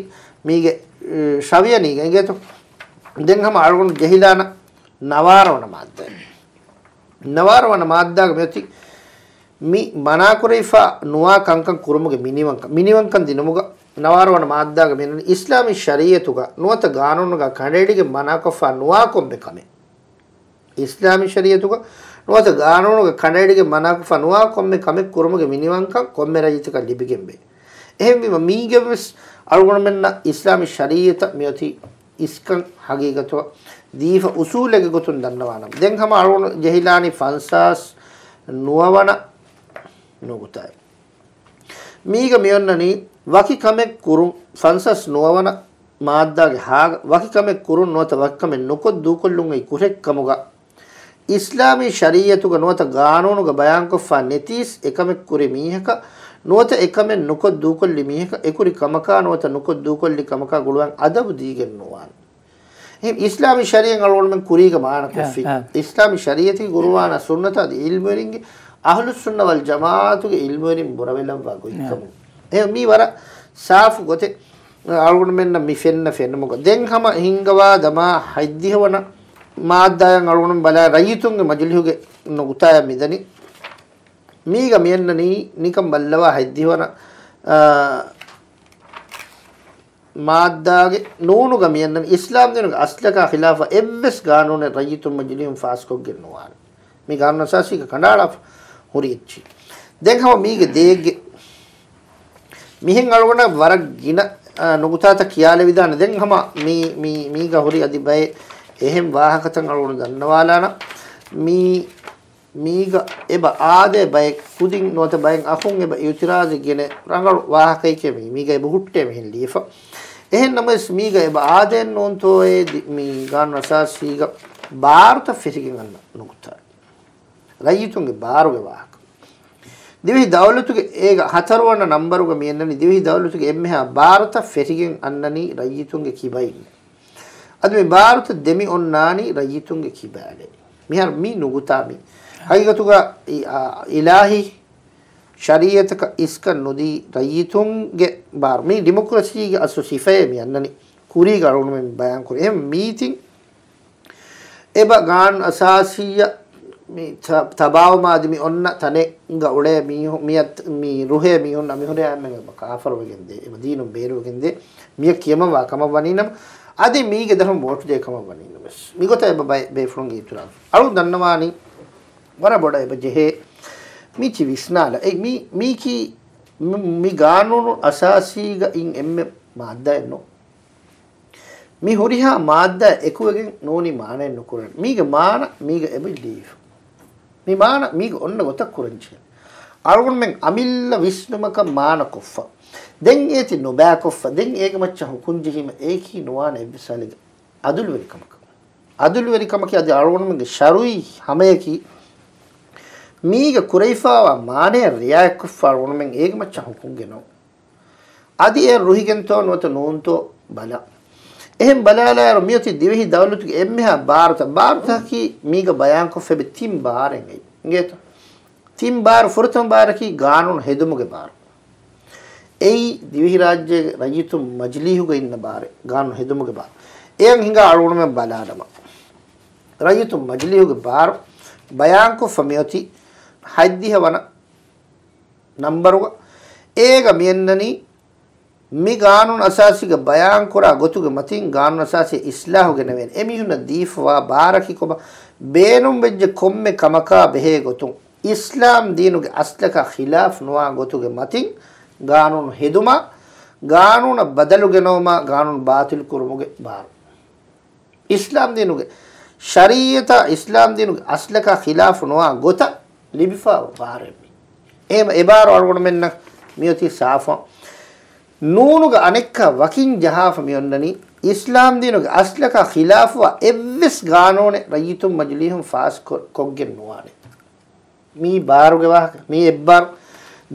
މީގެ، އެ، ޝަވިޔަނީގަ އިނގޭތޯ. ދެން ހަމަ އަޅުގަނޑު ޖެހިލާނަ ނަވާރަ ވަނަ މާއްދާ. ނަވާރަ ވަނަ މާއްދާގަ މިއޮތީ މި މަނާކުރެވިފަ ނުވާ ކަންކަން ކުރުމުގެ މިނިވަންކަން، މިނިވަންކަން ދިނުމުގަ ނަވާރަ ވަނަ މާއްދާގަ މިއަންނަނީ އިސްލާމީ ޝަރީއަތުގަ ނުވަތަ ގާނޫނުގަ ކަނޑައެޅިގެން މަނާކޮށްފަ ނުވާ ކޮންމެ ކަމެއް. އިސްލާމީ ޝަރީއަތުގަ ނުވަތަ ގާނޫނުގަ ކަނޑައެޅިގެން މަނާކޮށްފަ ނުވާ ކޮންމެ ކަމެއް ކުރުމުގެ މިނިވަންކަން ކޮންމެ ރައްޔިތަކަށް ލިބިގެންވޭ. އެހެންވީމަ މީގެވެސް އަޅުގަނޑުމެންނަށް އިސްލާމީ ޝަރީއަތަށް މިއޮތީ އިސްކަން ހަގީގަތު ދީފަ އުސޫލެއްގެ ގޮތުން ދަންނަވާނަމަ. ދެން ހަމަ އަޅުގަނޑު ޖެހިލާނީ ފަންސާސް ނުވަވަނަ ނުގުތާއެއް. މީގަ މިއޮންނަނީ ވަކި ކަމެއް ކުރުން، ފަންސާސް ނުވަވަނަ މާއްދާގެ ހާގަ ވަކި ކަމެއް ކުރުން ނުވަތަ ވަކި ކަމެއް ނުކޮށް ދޫކޮށްލުން އެއީ ކުށެއް ކަމުގަ، އިސްލާމީ ޝަރީއަތުގަ ނުވަތަ ގާނޫނުގަ ބަޔާންކޮށްފަ ނެތީސް އެކަމެއް ކުރި މީހަކަށް ނުވަތަ އެކަމެއް ނުކޮށް ދޫކޮށްލި މީހަކަށް އެކުރި ކަމަކާ ނުވަތަ ނުކޮށް ދޫކޮށްލި ކަމަކާ ގުޅުވަން އަދަބު ދީގެން ނުވާނެ. އެހެން އިސްލާމީ ޝަރީއަތް އަޅުގަނޑުމެން ކުރީގަ މާނަކޮށްފި. އާ، އާ. އިސްލާމީ ޝަރީއަތީ ގުރުއާނާ ސުންނަތާ އަދި އިލްމުވެރިންގެ އަހްލުއްސުންނަ ވަލް ޖަމާޢަތުގެ އިލްމުވެރިން ބުރަވެލައްވާ ގޮތްކަމުން. އާ. އެ މީ ވަރަށް ސާފު ގޮތެއް އަޅުގަނޑުމެންނަށް މި ފެންނަ ފެނުމުގަ. ދެން ހަމަ ހިންގަވާ ދަމާ ހަތްދިހަވަނަ މާއްދާއަށް އަޅުގަނޑު ބަލާ ރައްޔިތުންގެ މަޖިލީހުގެ ނުގުތާޔަށް މިދަނީ. މީގަ މިއަންނަނީ ނިކަން ބައްލަވާ ހަތްދިހަވަނަ، އާ، މާއްދާގެ ނޫނުގަ މިއަންނަނީ އިސްލާމް ދީނުގެ އަސްލަކާ ޚިލާފަށް އެއްވެސް ގާނޫނެއް ރައްޔިތުން މަޖިލީހުން ފާސްކޮށްގެން ނުވާނެ. މި ގާނޫނު އަސާސީގަ ކަނޑައަޅާފަ ހުރި އެއްޗި. ދެން ހަމަ މީގެ ދޭއްގެ މިހެން އަޅުގަނޑަށް ވަރަށް ގިނަ، އާ، ނުގުތާތައް ކިޔާލެވިދާނެ. ދެން ހަމަ މީ، މީ، މީގަ ހުރި އަދި ބައެއް އެހެން ވާހަކަތައް އަޅުގަނޑު ދަންނަވާލާނަ. މީ، މީގަ އެބަ އާދޭ ބައެއް ކުދިން ނުވަތަ ބައެއް އަޚުން އެބަ އިއުތިރާޒެއް ގެނެ ރަނގަޅު ވާހަކައެކޭ މީ. މީގަ އެބަ ހުއްޓޭ މިހެން ލިޔެފަ. އެހެން ނަމަވެސް މީގަ އެބަ އާދޭން ނޫންތޯއޭ ދި-، މީ ގާނޫނު އަސާސީގަ ބާރުތައް ފެށިގެން އަންނަ ނުގުތާ. ރައްޔިތުންގެ ބާރުގެ ވާހަކަ. ދިވެހި ދައުލަތުގެ އޭގަ ހަތަރުވަނަ ނަންބަރުގަ މިއަންނަނީ ދިވެހި ދައުލަތުގެ އެންމެހާ ބާރުތައް ފެށިގެން އަންނަނީ ރައްޔިތުންގެ ކިބައިން. އަދި މި ބާރުތައް ދެމި އޮންނާނީ ރައްޔިތުންގެ ކިބައިން. މިހާރު މި ނުގުތާ މި. ހަގީގަތުގަ އި، އާ، އިލާހީ ޝަރީއަތަކަށް އިސްކަން ނުދީ ރައްޔިތުންގެ ބާރު. މީ ޑިމޮކްރަސީގެ އަސްލު ސިފައޭ މި އަންނަނީ. ކުރީގަ އަޅުގަނޑުމެން ބަޔާން ކުރި. އެހެން މީތިން އެބަ ގާނޫނު އަސާސީއަށް މި ތަ-، ތަބާވުމާ އަދި މި އޮންނަ ތަނެއްގަ އުޅޭ މީހު-، މިއަތް-، މި ރުހޭ މީހުންނަށް މިހުރޭ އަންނަން އެބަ ކާފަރުވެގެން ދޭ، އެބަ ދީނުން ބޭރުވެގެން ދޭ، މިއަށް ކިޔަމަންވާ ކަމަށް ވަނީނަމަ، އަދި މީގެ ދަށުން ވޯޓު ދޭ ކަމަށް ވަނީނަމަވެސް. މިގޮތަށް އެބަ ބައެއް ބޭފުޅުންގެ އިތުރާފު. އަޅު ދަންނަވާނީ ވަރަށް ބޮޑަށް އެބަ ޖެހޭ މި ތި ވިސްނާލަ. އެ މި، މީކީ މި، މި ގާނޫނު އަސާސީގަ އިން އެންމެ މާއްދާއެއް ނޫން. މި ހުރިހާ މާއްދާ އެކުވެގެން ނޫނީ މާނައެއް ނުކުރަން. މީގެ މާނަ، މީގަ އެބަ ލީފު. މި މާނަ، މީގަ އޮންނަ ގޮތަށް ކުރަން ޖެހޭ. އަޅުގަނޑުމެން އަމިއްލަ ވިސްނުމަކަށް މާނަ ކޮށްފަ. ދެން އޭތި ނުބައިކޮށްފަ. ދެން އޭގެ މައްޗަށް ހުކުން ޖެހީމަ އޭކީ ނުވާނެ އެއްވެސް ހާލެއްގަ އަދުލުވެރިކަމަކަށް. އަދުލުވެރިކަމަކީ އަދި އަޅުގަނޑުމެންގެ ޝަރުއީ ހަމަޔަކީ މީގަ ކުރެވިފައިވާ މާނަޔަށް ރިއާޔަތްކޮށްފަ އަޅުގަނޑުމެން އޭގެ މައްޗަށް ހުކުމްގެނަވަން. އަދި އެ ރުހިގެންތޯ ނުވަތަ ނޫންތޯ ބަލާ. އެހެން ބަލާލާއިރު މިއޮތީ ދިވެހި ދައުލަތުގެ އެންމެހާ ބާރުތައް، ބާރުތަކަކީ މީގަ ބަޔާންކޮށްފައިބި ތިން ބާރެއް އެއީ. އިނގޭތަ؟ ތިން ބާރު، ފުރަތަމަ ބާރަކީ ގާނޫނު ހެދުމުގެ ބާރު. އެއީ ދިވެހިރާއްޖޭގެ ރައްޔިތުން މަޖިލީހުގަ އިންނަ ބާރެއް، ގާނޫނު ހެދުމުގެ ބާރު. އެޔަށް ހިނގާ އަޅުގަނޑުމެން ބަލާނަމަ، ރައްޔިތުން މަޖިލީހުގެ ބާރު ބަޔާންކޮށްފަ މިއޮތީ ހަތްދިހަ ވަނަ ނަންބަރުގަ. އޭގަ މިއަންނަނީ މި ގާނޫނު އަސާސީގަ ބަޔާންކުރާ ގޮތުގެ މަތިން ގާނޫނު އަސާސީ އިސްލާހު ގެނެވޭނެ. އެމީހުންނަށް ދީފަވާ ބާރަކީ ކޮބާ؟ ބޭނުންވެއްޖެ ކޮންމެ ކަމަކާ ބެހޭ ގޮތުން އިސްލާމް ދީނުގެ އަސްލަކާ ޚިލާފް ނުވާ ގޮތުގެ މަތިން ގާނޫނު ހެދުމާ، ގާނޫނަށް ބަދަލު ގެނައުމާ، ގާނޫނު ބާތިލް ކުރުމުގެ ބާރު. އިސްލާމް ދީނުގެ ޝަރީއަތާ، އިސްލާމް ދީނުގެ އަސްލަކާ ޚިލާފު ނުވާ ގޮތަށް ލިބިފައިވާ ބާރެއް މީ. އެހެން އެބާރު އަޅުގަނޑުމެންނަށް މިއޮތީ ސާފު. ނޫނުގަ އަނެއްކާ ވަކިން ޖަހާފަ މިއޮންނަނީ، އިސްލާމް ދީނުގެ އަސްލަކާ ޚިލާފުވާ އެއްވެސް ގާނޫނެއް ރައްޔިތުން މަޖިލީހުން ފާސް ކޮ-، ކޮށްގެން ނުވާނެ. މީ ބާރުގެ ވާހަކަ. މީ އެއްބާރު.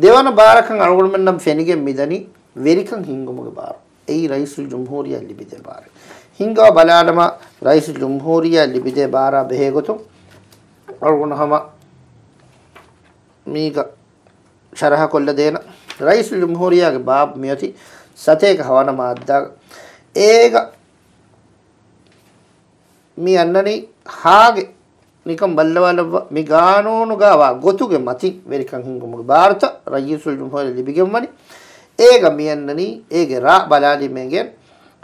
ދެވަނަ ބާރަކަށް އަޅުގަނޑުމެންނަށް ފެނިގެން މިދަނީ ވެރިކަން ހިންގުމުގެ ބާރު. އެއީ ރައީސުލް ޖުމްހޫރިއްޔާ ލިބިދޭ ބާރެއް. ހިންގާ ބަލާލަމާ، ރައީސުލް ޖުމްހޫރިއްޔާ ލިބިދޭ ބާރާ ބެހޭގޮތުން އަޅުގަނޑު ހަމަ މީގަ ޝަރަހަކޮށްލަދޭނަ. ރައީސުލް ޖުމްހޫރިއްޔާގެ ބާބު މިއޮތީ ސަތޭކަ ހަވަނަ މާއްދާގަ. އޭގަ މި އަންނަނީ ހާގެ ނިކަން ބައްލަވާލައްވާ މި ގާނޫނުގަ ވާ ގޮތުގެ މަތިން ވެރިކަން ހިންގުމުގެ ބާރުތައް ރައީސުލް ޖުމްހޫރިއްޔާ ލިބިގެންވަނީ. އޭގަ މިއަންނަނީ އޭގެ ރާ ބަލާލީމޭގެން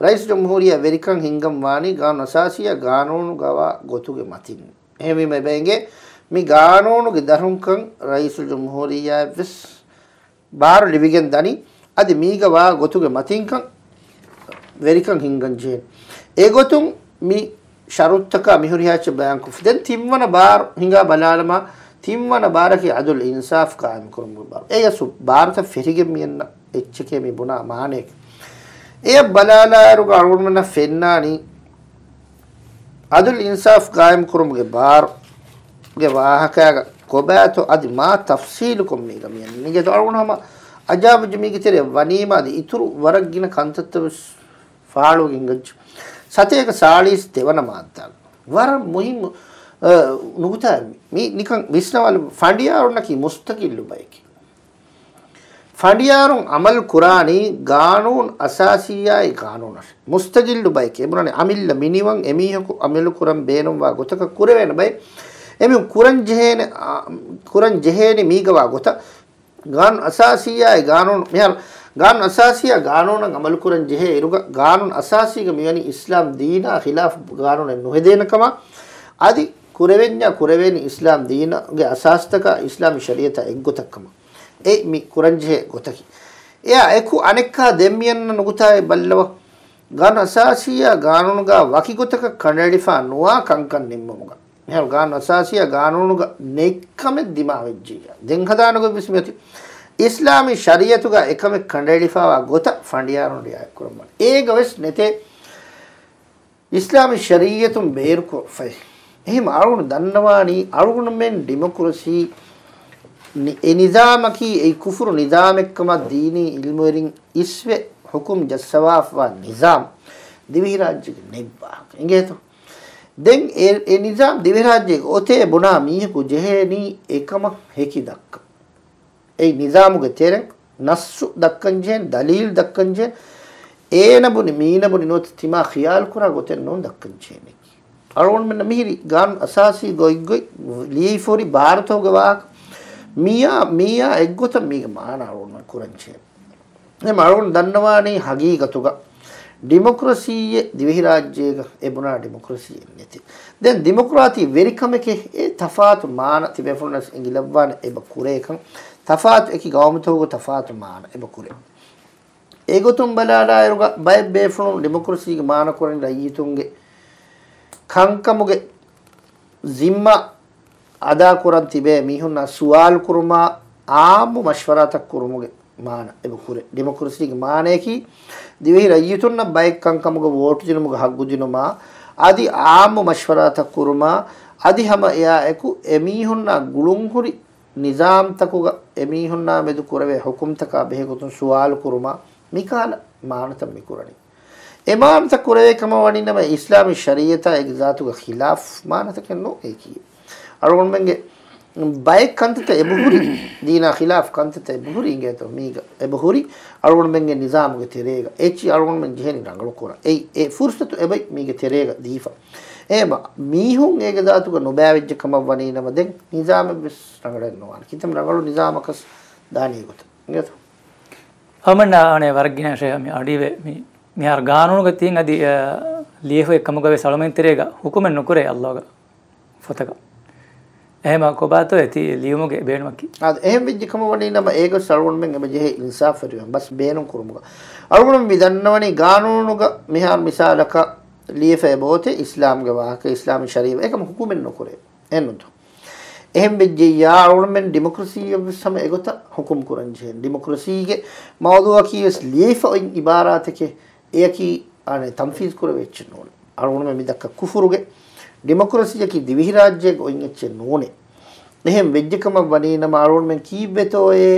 ރައީސުލް ޖުމްހޫރިއްޔާ ވެރިކަން ހިންގަން ވާނީ ގާނޫނު އަސާސީއާ ގާނޫނުގަ ވާ ގޮތުގެ މަތިން. އެހެންވީމަ އެބަ އެނގޭ މި ގާނޫނުގެ ދަށުންކަން ރައީސުލް ޖުމްހޫރިއްޔާއަށްވެސް ބާރު ލިބިގެން ދަނީ، އަދި މީގަ ވާ ގޮތުގެ މަތިންކަން ވެރިކަން ހިންގަން ޖެހޭނެ. އެގޮތުން މި ޝަރުތަކާ މިހުރިހާ އެއްޗެއް ބަޔާންކޮށްފި. ދެން ތިންވަނަ ބާރު ހިނގާ ބަލާލަމާ، ތިންވަނަ ބާރަކީ އަދުލް އިންސާފް ޤާއިމް ކުރުމުގެ ބާރު. އެޔަސް ބާރުތައް ފެށިގެން މިއަންނަ އެއްޗެކޭ މި ބުނާ މާނައެކޭ. އެޔަށް ބަލާލާއިރުގަ އަޅުގަނޑުމެންނަށް ފެންނާނީ، އަދުލް އިންސާފް ޤާއިމް ކުރުމުގެ ބާރުގެ ވާހަކައިގަ ކޮބާތޯ އަދި މާ ތަފްސީލުކޮށް މީގަ މިއަންނަނީ. އިނގޭތޯ އަޅުގަނޑު ހަމަ އަޖާބުޖެ މީގެ ތެރެއަށް ވަނީމާ އަދި އިތުރު ވަރަށް ގިނަ ކަންތައްތައް ވެސް ފާޅުވެގެން ހިނގައްޖެ. ސަތޭކަ ސާޅީސް ދެވަނަ މާއްދާގަ ވަރަށް މުހިއްމު، އަ، ނުކުތާއެއް މި، މި ނިކަން ވިސްނަވާލަ. ފަނޑިޔާރުންނަކީ މުސްތަގިއްލު ބައެކޭ. ފަނޑިޔާރުން އަމަލު ކުރާނީ ގާނޫނު އަސާސީއާއި ގާނޫނަށް. މުސްތަގިއްލު ބައެކޭ. އެބުނާނެ އަމިއްލަ މިނިވަން އެމީހަކު އަމަލު ކުރަން ބޭނުންވާ ގޮތަކަށް ކުރެވޭނެ ބައެއް. އެމީހުން ކުރަން ޖެހޭނެ، އާ، ކުރަން ޖެހޭނެ މީގަވާ ގޮތަށް. ގާނޫނު އަސާސީއާއި ގާނޫނު، މިހާރު ގާނޫނު އަސާސީއާ ގާނޫނަށް އަމަލު ކުރަން ޖެހޭ އިރުގަ، ގާނޫނު އަސާސީގަ މިވަނީ އިސްލާމް ދީނާ ޚިލާފް ގާނޫނެއް ނުހެދޭނެ ކަމަށް، އަދި ކުރެވެންޏާ ކުރެވޭނީ އިސްލާމް ދީނުގެ އަސާސްތަކާ އިސްލާމީ ޝަރީއަތާ އެއްގޮތަށް ކަމަށް. އެ މި ކުރަންޖެހޭ ގޮތަކީ. އެއާ އެކު އަނެއްކާ ދެން މިއަންނަ ނުކުތާއެއް ބައްލަވަ. ގާނޫނު އަސާސީއާ ގާނޫނުގަ ވަކި ގޮތަކަށް ކަނޑައެޅިފަ ނުވާ ކަންކަން ނިންމުމުގަ. މިހާރު ގާނޫނު އަސާސީއާ ގާނޫނުގަ ނެތްކަމެއް ދިމާވެއްޖިއްޔާ، ދެން ހަދާނެ ގޮތް ވެސް މިއޮތީ. އިސްލާމީ ޝަރީއަތުގަ އެކަމެއް ކަނޑައެޅިފަވާ ގޮތަށް ފަނޑިޔާރުން ރިއާޔަތް ކުރަން ވާނެ. އޭގަ ވެސް ނެތޭ އިސްލާމީ ޝަރީއަތުން ބޭރުކޮށްފައި. އެހެން އަޅުގަނޑު ދަންނަވާނީ، އަޅުގަނޑުމެން ޑިމޮކްރަސީ ނި-، އެ ނިޒާމަކީ އެއީ ކުފުރު ނިޒާމެއްކަމަށް ދީނީ އިލްމުވެރިން އިސްވެ ޙުކުމް ޖައްސަވާފަވާ ނިޒާމް ދިވެހިރާއްޖޭގަ ނެތް ވާހަކަ. އިނގޭތޯ؟ ދެން އެ، އެ ނިޒާމް ދިވެހިރާއްޖޭގަ އޮތޭ ބުނާ މީހަކު ޖެހޭނީ އެކަމަށް ހެކި ދައްކަން. އެ ނިޒާމުގެ ތެރެއިން ނައްސު ދައްކަން ޖެހޭނެ، ދަލީލް ދައްކަން ޖެހޭނެ، އޭނަ ބުނި، މީނަ ބުނި ނުވަތަ ތިމާ ޚިޔާލު ކުރާ ގޮތެއް ނޫން ދައްކަން ޖެހޭނެ. އަޅުގަނޑުމެންނަށް މިހިރީ ގާނޫނު އަސާސީ ގޮތްގޮތް ލިޔެފަ ހުރި ބާރުތަކުގެ ވާހަކަ. މިއާ، މިއާ އެއްގޮތަށް މީގެ މާނަ އަޅުގަނޑުމެން ކުރަން ޖެހޭ. އެހެން އަޅުގަނޑު ދަންނަވާނީ ހަގީގަތުގަ ޑިމޮކްރަސީއެއް ދިވެހިރާއްޖޭގަ އެބުނާ ޑިމޮކްރަސީއެއް ނެތޭ. ދެން ދިމޮކްރާތީ ވެރިކަމެކޭ އެ ތަފާތު މާނަ ތިބޭފުޅުންނަށް އެނގިލައްވާނެ އެބަ ކުރޭކަން. ތަފާތު އެކި ގައުމުތަކުގަ ތަފާތު މާނަ އެބަ ކުރޭ. އެގޮތުން ބަލާލާއިރުގަ ބައެއް ބޭފުޅުން ޑިމޮކްރަސީގެ މާނަ ކުރަނީ ރައްޔިތުންގެ ކަންކަމުގެ ޒިންމާ އަދާކުރަން ތިބޭ މީހުންނާ ސުވާލު ކުރުމާ، އާއްމު މަޝްވަރާތައް ކުރުމުގެ މާނަ އެބަ ކުރޭ. ޑިމޮކްރަސީގެ މާނަޔަކީ ދިވެހި ރައްޔިތުންނަށް ބައެއް ކަންކަމުގަ ވޯޓު ދިނުމުގަ ހައްގު ދިނުމާ، އަދި އާއްމު މަޝްވަރާތައް ކުރުމާ، އަދި ހަމަ އެއާ އެކު އެމީހުންނާ ގުޅުންހުރި ނިޒާމްތަކުގަ އެމީހުންނާ މެދު ކުރެވޭ ޙުކުމްތަކާ ބެހޭގޮތުން ސުވާލު ކުރުމާ، މިކަހަލަ މާނަތައް މި ކުރަނީ. އެ މާނަތައް ކުރެވޭ ކަމަށް ވަނީ ނަމަ، އިސްލާމީ ޝަރީއަތާ އެ ޒާތުގަ ޚިލާފް މާނަތަކެއް ނޫން އެކީ. އަޅުގަނޑުމެންގެ ބައެއް ކަންތައްތައް އެބަހުރި، ދީނާ ޚިލާފް ކަންތައްތައް އެބަހުރި އިނގޭތޯ މީގަ އެބަހުރި، އަޅުގަނޑުމެންގެ ނިޒާމުގެ ތެރޭގަ. އެއްޗި އަޅުގަނޑުމެން ޖެހެނީ ރަނގަޅު ކުރަން. އެއީ އެ ފުރުސަތު އެބައި މީގެ ތެރޭގަ ދީފަ. އެހެންވީމަ މީހުން އޭގެ ޒާތުގަ ނުބައިވެއްޖެ ކަމަށް ވަނީ ނަމަ، ދެން ނިޒާމެއް ވެސް ރަނގަޅެއް ނުވާނެ. ކިތަންމެ ރަނގަޅު ނިޒާމަކަސް ދާނީ ގޮތަށް. އިނގޭތޯ؟ އަޅުމެންނާ އަނެއް ވަރަށް ގިނަ ޝޭ މި އަޑީވެ މި، މިހާރު ގާނޫނުގަ ތިން އަދި، އަ، ލިޔެފައި ކަމުގަ ވެސް އަޅުމެން ތެރޭގަ ހުކުމެއް ނުކުރޭ އައްލޯގަ ފޮތަކަށް. އެހެމަ ކޮބާތޯ އެތި ލިޔުމުގެ ބޭނުމަކީ؟ އާދެ، އެހެން ވެއްޖެ ކަމަށް ވަނީ ނަމަ އޭގަ އަޅުގަނޑުމެން އެބަ ޖެހޭ އިންސާފްވެރިވެން ބަސް ބޭނުން ކުރުމުގަ. އަޅުގަނޑު މި ދަންނަވަނީ ގާނޫނުގަ މިހާރު މިސާލަކަށް ލިޔެފަ އެބައޮތޭ އިސްލާމްގެ ވާހަކަ، އިސްލާމީ ޝަރީއަތް އެކަމަ ހުކުމެއް ނުކުރޭ. އެހެންނުތޯ؟ އެހެން ވެއްޖެއްޔާ އަޅުގަނޑުމެން ޑިމޮކްރަސީއަށް ވެސް ހަމަ އެގޮތަށް ހުކުމް ކުރަން ޖެހޭނެ. ޑިމޮކްރަސީގެ މައުޟޫއަކީ ވެސް ލިޔެފަ އޮތް އިބާރާތެކޭ. އެއަކީ އަނެއް ތަންފީޒް ކުރެވޭ އެއްޗެއް ނޫން. އަޅުގަނޑުމެން މި ދައްކާ ކުފުރުގެ ޑިމޮކްރަސީއަކީ ދިވެހިރާއްޖޭގަ އޮތް އެއްޗެއް ނޫނޭ. އެހެން ވެއްޖެ ކަމަށް ވަނީ ނަމަ އަޅުގަނޑުމެން ކީއްވެތޯއޭ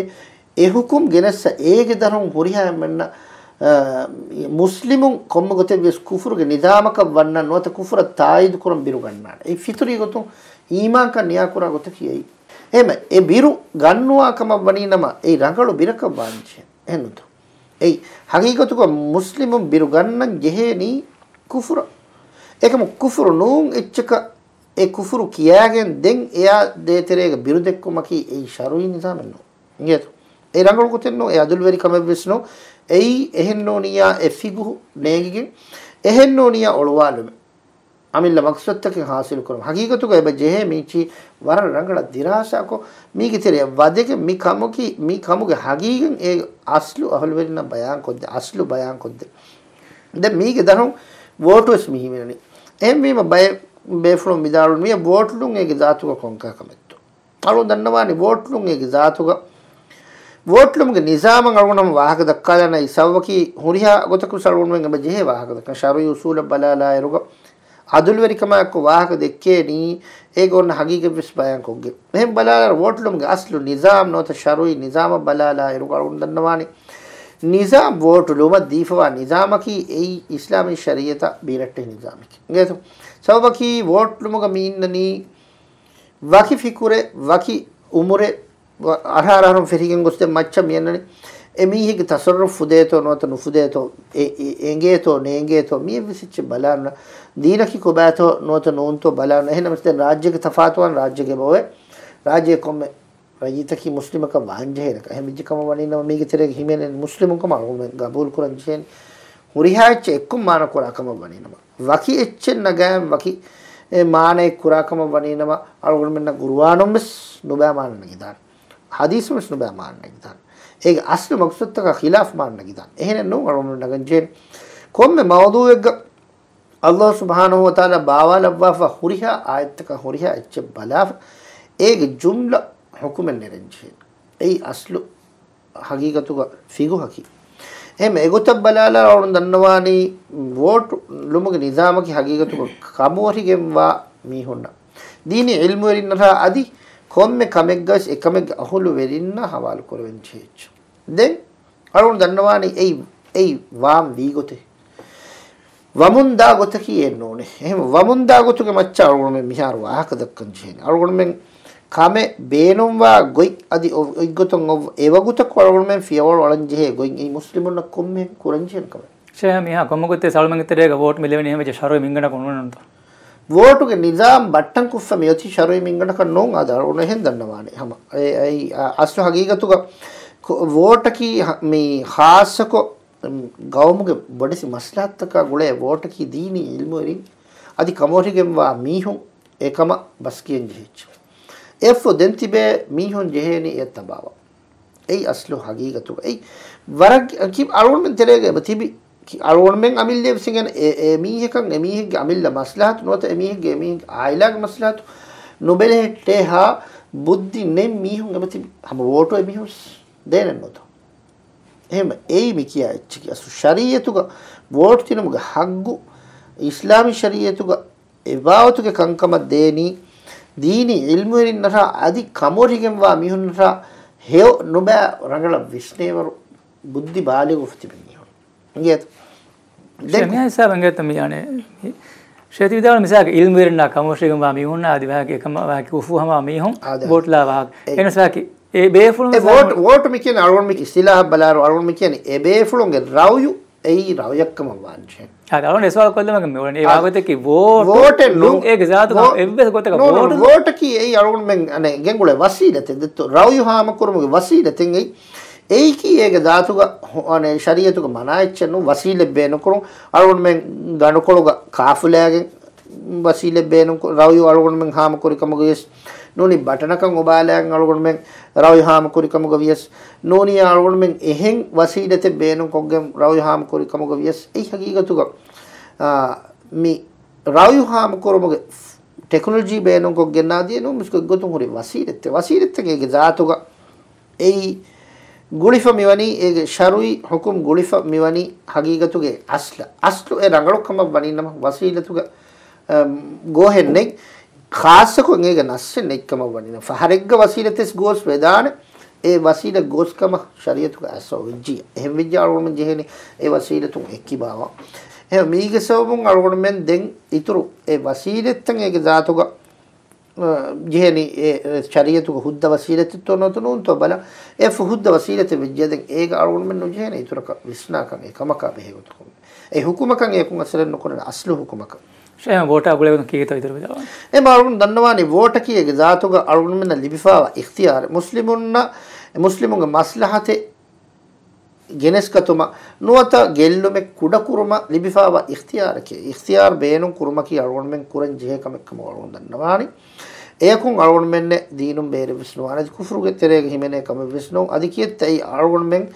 އެ ހުކުމް ގެނެއްސަ އޭގެ ދަށުން ހުރިހާ އެންމެންނަށް، އަ، މުސްލިމުން ކޮންމެ ގޮތެއް ވިޔަސް ކުފުރުގެ ނިޒާމަކަށް ވަންނަން ނުވަތަ ކުފުރަށް ތާއީދު ކުރަން ބިރުގަންނާނެ. އެއީ ފިޠުރީ ގޮތުން އީމާންކަން ނިޔާކުރާ ގޮތަކީ އެއީ. އެހެމަ އެ ބިރު ގަންނުވާ ކަމަށް ވަނީ ނަމަ އެއީ ރަނގަޅު ބިރަކަށް ވާންޖެހޭ. އެހެންނުތޯ؟ އެއީ ހަގީގަތުގަ މުސްލިމުން ބިރު ގަންނަން ޖެހޭނީ ކުފުރަށް. އެކަމު ކުފުރު ނޫން އެއްޗަކަށް އެ ކުފުރު ކިޔާގެން ދެން އެއާ ދޭތެރޭގަ ބިރު ދެއްކުމަކީ އެއީ ޝަރުޢީ ނިޒާމެއް ނޫން. އިނގޭތޯ؟ އެ ރަނގަޅު ގޮތެއް ނޫން، އެ އަދުލުވެރި ކަމެއް ވެސް ނޫން. އެއީ އެހެން ނޫނިއްޔާ އެ ފިޤުހު ނޭނގިގެން، އެހެން ނޫނިއްޔާ އޮޅުވާލުމެއް. އަމިއްލަ މަޤްޞަދުތަކެއް ޙާޞިލު ކުރުން. ހަގީގަތުގަ އެބަ ޖެހޭ މީޗީ ވަރަށް ރަނގަޅަށް ދިރާސާކޮށް، މީގެ ތެރެއަށް ވަދެގެން މި ކަމަކީ، މި ކަމުގެ ހަގީގަތް އޭގެ އަސްލު އަހުލުވެރިންނަށް ބަޔާންކޮށްދޭ، އަސްލު ބަޔާންކޮށްދޭ. ދެން މީގެ ދަށުން ވޯޓު ވެސް މި ހިމެނެނީ. އެހެންވީމަ ބައެއް ބޭފުޅުން ވިދާޅުވި ވޯޓް ލުން އޭގެ ޒާތުގަ ކޮންކަހަލަ ކަމެއްތޯ؟ އަޅުގަނޑު ދަންނަވާނީ ވޯޓް ލުން އޭގެ ޒާތުގަ، ވޯޓް ލުމުގެ ނިޒާމަށް އަޅުގަނޑު ހަމަ ވާހަކަ ދައްކާލާނަން. އެއީ ސަބަބަކީ ހުރިހާ ގޮތަކުވެސް އަޅުގަނޑުމެން އެބަ ޖެހޭ ވާހަކަ ދައްކަން. ޝަރުޢީ އުސޫލަށް ބަލާލާއިރުގަ އަދުލުވެރިކަމާއެކު ވާހަކަ ދެއްކޭނީ އޭގަ އޮންނަ ހަގީގަތްވެސް ބަޔާންކޮށްގެން. އެހެން ބަލާލާއިރު ވޯޓް ލުމުގެ އަސްލު ނިޒާމް ނުވަތަ ޝަރުޢީ ނިޒާމަށް ބަލާލާއިރުގަ އަޅުގަނޑު ދަންނަވާނީ ނިޒާމް ވޯޓު ލުމަށް ދީފަވާ ނިޒާމަކީ އެއީ އިސްލާމީ ޝަރީޢަތަށް ބީރައްޓެހި ނިޒާމެކޭ. އިނގޭތޯ؟ ސަބަބަކީ ވޯޓް ލުމުގަ މި އިންނަނީ ވަކި ފިކުރެއް، ވަކި އުމުރެއް، ވަ-، އަށާރަ އަހަރުން ފެށިގެން ގޮސްދެން މައްޗަށް މި އަންނަނީ. އެމީހެއްގެ ތަޞައްރުފް ފުދޭތޯ ނުވަތަ ނުފުދޭތޯ، އެ-، އެ-، އެނގޭތޯ ނޭނގޭތޯ، މިއެއްވެސް އެއްޗެއް ބަލާނުން. ދީނަކީ ކޮބާތޯ ނުވަތަ ނޫންތޯ ބަލާނުން. އެހެންނަމަވެސް ދެން ރާއްޖޭގެ ތަފާތުވާން ރާއްޖޭގެ އެބައޮވޭ. ރާއްޖޭ ކޮންމެ ރައްޔިތަކީ މުސްލިމަކަށް ވާންޖެހޭނެ ކަމެއް. އެހެން ވެއްޖެ ކަމަށް ވަނީނަމަ، މީގެ ތެރޭގަ ހިމެނޭނެ މުސްލިމުން ކަމަށް އަޅުގަނޑުމެން ގަބޫލު ކުރަން ޖެހޭނެ. ހުރިހާ އެއްޗެއް އެއްކޮށް މާނަ ކުރާ ކަމަށް ވަނީނަމަ، ވަކި އެއްޗެއް ނަގާން ވަކި، އެ، މާނައެއް ކުރާ ކަމަށް ވަނީނަމަ، އަޅުގަނޑުމެންނަށް ޤުރުއާނުން ވެސް ނުބައި މާނަ ނެގިދާނެ. ޙަދީޘުން ވެސް ނުބައި މާނަ ނެގިދާނެ. އޭގެ އަސްލު މަޤްޞަދުތަކާ ޚިލާފް މާނަ ނެގިދާނެ. އެހެނެއް ނޫން އަޅުގަނޑުމެން ނަގަން ޖެހޭނެ. ކޮންމެ މައުޟޫޢެއްގަ ﷲ ސުބްޙާނަހޫ ވަތަޢާލާ ބާވާލައްވާފަ ހުރިހާ އާޔަތްތަކާ ހުރިހާ އެއްޗެއް ބަލާފަ، އޭގެ ޖުމްލަ ޙުކުމެއް ނެރެން ޖެހޭނެ. އެއީ އަސްލު ޙަޤީޤަތުގަ ފިޤުހަކީ. އެހެން އެގޮތަށް ބަލާލާ އަޅުގަނޑު ދަންނަވާނީ ވޯޓު ލުމުގެ ނިޒާމަކީ ޙަޤީޤަތުގަ ކަމުވޮށިގެންވާ މީހުންނަށް، ދީނީ ޢިލްމުވެރިންނަށާ އަދި ކޮންމެ ކަމެއްގަވެސް އެކަމެއްގެ އަހުލުވެރިންނާ ޙަވާލު ކުރެވެން ޖެހޭ އެއްޗެއް. ދެން އަޅުގަނޑު ދަންނަވާނީ އެއީ، އެއީ ވާން ވީގޮތެއް. ވަމުންދާ ގޮތަކީ އެއް ނޫނޭ. އެހެން ވަމުންދާ ގޮތުގެ މައްޗަށް އަޅުގަނޑުމެން މިހާރު ވާހަކަ ދައްކަން ޖެހޭނެ. އަޅުގަނޑުމެން ކަމެއް ބޭނުންވާ ގޮތް އަދި އޮ-، އޮތްގޮތުން އޮ-، އެވަގުތަކު އަޅުގަނޑުމެން ފިޔަވަޅު އަޅަން ޖެހޭ ގޮތް އެއީ މުސްލިމުންނަށް ކޮންމެހެން ކުރަން ޖެހޭނެ ކަމެއް. ޝޭހް، މިހާ ކޮންމެ ގޮތެއް އަޅުގަނޑުމެންގެ ތެރޭގަ ވޯޓް މި ލެވެނީ އެހެން ވެއްޖެ ޝަރުޢީ މިންގަނޑަކަށް ނޫންނަންތޯ؟ ވޯޓުގެ ނިޒާމް ބައްޓަން ކޮށްފަ މިއޮތީ ޝަރުޢީ މިންގަނޑަކަށް ނޫން. އާދެ، އަޅުގަނޑު އެހެން ދަންނަވާނެ. ހަމަ އެ، އެ، އަ-، އަސްލު ޙަޤީޤަތުގަ ކޮ-، ވޯޓަކީ ހަ-، މި ޚާއްޞަކޮށް، މް، ގައުމުގެ ބޮޑެތި މަސްލަހަތަކާ ގުޅޭ ވޯޓަކީ ދީނީ ޢިލްމުވެރިން އަދި ކަމުވޮށިގެންވާ މީހުން އެކަމަށް ބަސްކިޔަން ޖެހިއްޖެ. އެއަށްފަހު ދެން ތިބޭ މީހުން ޖެހޭނީ އެއަށް ތަބާވާ. އެއީ އަސްލު ޙަޤީޤަތުގަ. އެއީ ވަރަށް ކި-، އަޅުގަނޑުމެން ތެރޭގަ އެބަ ތިބި. ކި-، އަޅުގަނޑުމެން އަމިއްލައަށް ވެސް އެނގޭނެ އެ، އެ މީހަކަށް އެ މީހެއްގެ އަމިއްލަ މަސްލަހަތު ނުވަތަ އެ މީހެއްގެ އެ މީހެއްގެ އާއިލާގެ މަސްލަހަތު ނުބެލެހެއްޓޭހާ ބުއްދި ނެތް މީހުން އެބަ ތިބި. ހަމަ ވޯޓު އެ މީހުން ވެސް ދޭނެއްނުތޯ؟ އެހެން އެއީ މި ކިޔާ އެއްޗަކީ. އަސްލު ޝަރީޢަތުގަ ވޯޓް ދިނުމުގެ ޙައްޤު އިސްލާމީ ޝަރީޢަތުގަ އެބާވަތުގެ ކަންކަމަށް ދޭނީ ދީނީ ޢިލްމުވެރިންނަށާ އަދި ކަމުވޮށިގެންވާ މީހުންނަށާ ހެޔޮ ނުބައި ރަނގަޅަށް ވިސްނޭވަރު ބުއްދި ބާލިޣު ތިބި މީހުން. އިނގޭތަ؟ ޝޭ، ދެން މިހާ ހިސާބަށް އިނގޭތަ މި އަނެއް ޝޭ ތި ވިދާޅު މިސާލަކަށް ޢިލްމުވެރިންނާ ކަމުވޮށިގެންވާ މީހުންނާ އަދި ވާހަކަ އެކަމަށް ވާހަކަ އުފޫ ހަމަ މީހުން އާދެ. ވޯޓްލާ ވާހަކަ. އެ. އެނަސް ވާކި އެ ބޭފުޅުން އެ ވިސާ ވޯޓް، ވޯޓު މި ކިޔަނީ އަޅުގަނޑު މި އިސްތިލާހަށް ބަލާއިރު އަޅުގަނޑު މި ކިޔަނީ އެ ބޭފުޅުންގެ ރައުޔު އެއީ ރައުޔަށްކަމަށް ވާންޖެހޭ. އާދެ، އަޅުގަނޑު އެ ސުވާލު ކޮށްލުމަކީ މި އުޅެނީ އެ އާ، ވާގޮތަކީ ވޯޓް ވޯޓެއް ނޫ-، ލުން އޭގެ ޒާތުގަ ވޯ-، އެއްވެސް ގޮތަކަށް ނޫން، ނޫން، ވޯޓު ވޯޓަކީ އެއީ އަޅުގަނޑުމެން އަނެއް ގެންގުޅޭ ވަސީލަތެއް ދެއްތޯ، ރައުޔު ހާމަކުރުމުގެ ވަސީލަތެއް އެއީ. އެއީކީ އޭގެ ޒާތުގަ ހު-، އަނެއް ޝަރީޢަތުގަ މަނާ އެއްޗެއް ނޫން، ވަސީލަތް ބޭނުންކުރުން. އަޅުގަނޑުމެން ގަނޑުކޮޅުގަ ކާފުލައިގެން ވަސީލަތް ބޭނުން ކު-، ރައުޔު އަޅުގަނޑުމެން ހާމަކުރި ކަމުގަ ވިޔަސް، ނޫނީ ބަޓަނަކަށް އޮބާލައިގެން އަޅުގަނޑުމެން ރައުޔު ހާމަކުރި ކަމުގަ ވިޔަސް، ނޫނީ އަޅުގަނޑުމެން އެހެން ވަސީލަތެއް ބޭނުންކޮށްގެން ރައުޔު ހާމަކުރި ކަމުގަ ވިޔަސް، އެއީ ހަގީގަތުގަ، އާ، މި ރައުޔު ހާމަކުރުމުގެ ޓެކްނޮލޮޖީ ބޭނުންކޮށްގެންނާ ދިޔަ ނޫން މިސްކޮށް ގޮތުން ހުރި ވަސީލަތެއް، ވަސީލަތެއް އޭގެ ޒާތުގަ އެއީ ގުޅިފަ މިވަނީ، އޭގެ ޝަރުޢީ ޙުކުމް ގުޅިފަ މިވަނީ ހަގީގަތުގެ އަސްލަށް. އަސްލު އެ ރަނގަޅު ކަމަށް ވަނީ ނަމަ، ވަސީލަތުގެ، އަ، ގޯހެއް ނެތް. ޚާއްޞަކޮށް އޭގެ ނައްސެއް ނެތް ކަމަށް ވަނީ ނަމަ، ފަހަރެއްގަ ވަސީލަތެއް ގޯސް ވެދާނެ، އެ ވަސީލަތް ގޯސް ކަމަށް ޝަރީޢަތުގަ އަސްލު ވެއްޖިއްޔާ. އެހެން ވެއްޖެ އަޅުގަނޑުމެން ޖެހޭނީ އެ ވަސީލަތުން އެއްކިބާވާ. އެހެން މީގެ ސަބަބުން އަޅުގަނޑުމެން ދެން އިތުރު އެ ވަސީލަތްތައް އޭގެ ޒާތުގަ އަ، ޖެހެނީ އެ، އެ، ޝަރީޢަތުގެ ހުއްދަ ވަސީލަތެއްތޯ ނުވަތަ ނޫންތޯ ބަލަން. އެ ފު-، ހުއްދަ ވަސީލަތެއް ވެއްޖެ ދެން އޭގަ އަޅުގަނޑުމެން ނުޖެހޭނެ އިތުރަކަށް ވިސްނާކަށް އެ ކަމަކާ ބެހޭ ގޮތަކުން. އެ ޙުކުމަކަށް އެކުން އަސަރެއް ނުކުރޭ އަސްލު ޙުކުމަކަށް. ޝޭހް ވޯޓާ ގުޅޭ ގޮތުން ކީކޭތޯ އިތުރު ވިދާޅުވަން. އެ އަޅުގަނޑު ދަންނަވާނީ ވޯޓަކީ އޭގެ ޒާތުގަ އަޅުގަނޑުމެންނަށް ލިބިފާވާ އިޚްތިޔާރެއް. މުސްލިމުންނަށް، މުސްލިމުންގެ މަސްލަހަތެއް ގެނެސްގަތުމަށް ނުވަތަ ގެއްލުމެއް ކުޑަކުރުމަށް ލިބިފާވާ އިޚްތިޔާރެކޭ. އިޚްތިޔާރު ބޭނުން ކުރުމަކީ އަޅުގަނޑުމެން ކުރަން ޖެހޭ ކަމެއް ކަމަށް އަޅުގަނޑު ދަންނަވާނީ. އެޔަކުން އަޅުގަނޑުމެންނެއް ދީނުން ބޭރެއްވެސް ނުވާނެ. އަދި ކުފުރުގެ ތެރޭގަ ހިމެނޭ ކަމެއްވެސް ނޫން. އަދި ކިއެއްތަ އެއީ އަޅުގަނޑުމެން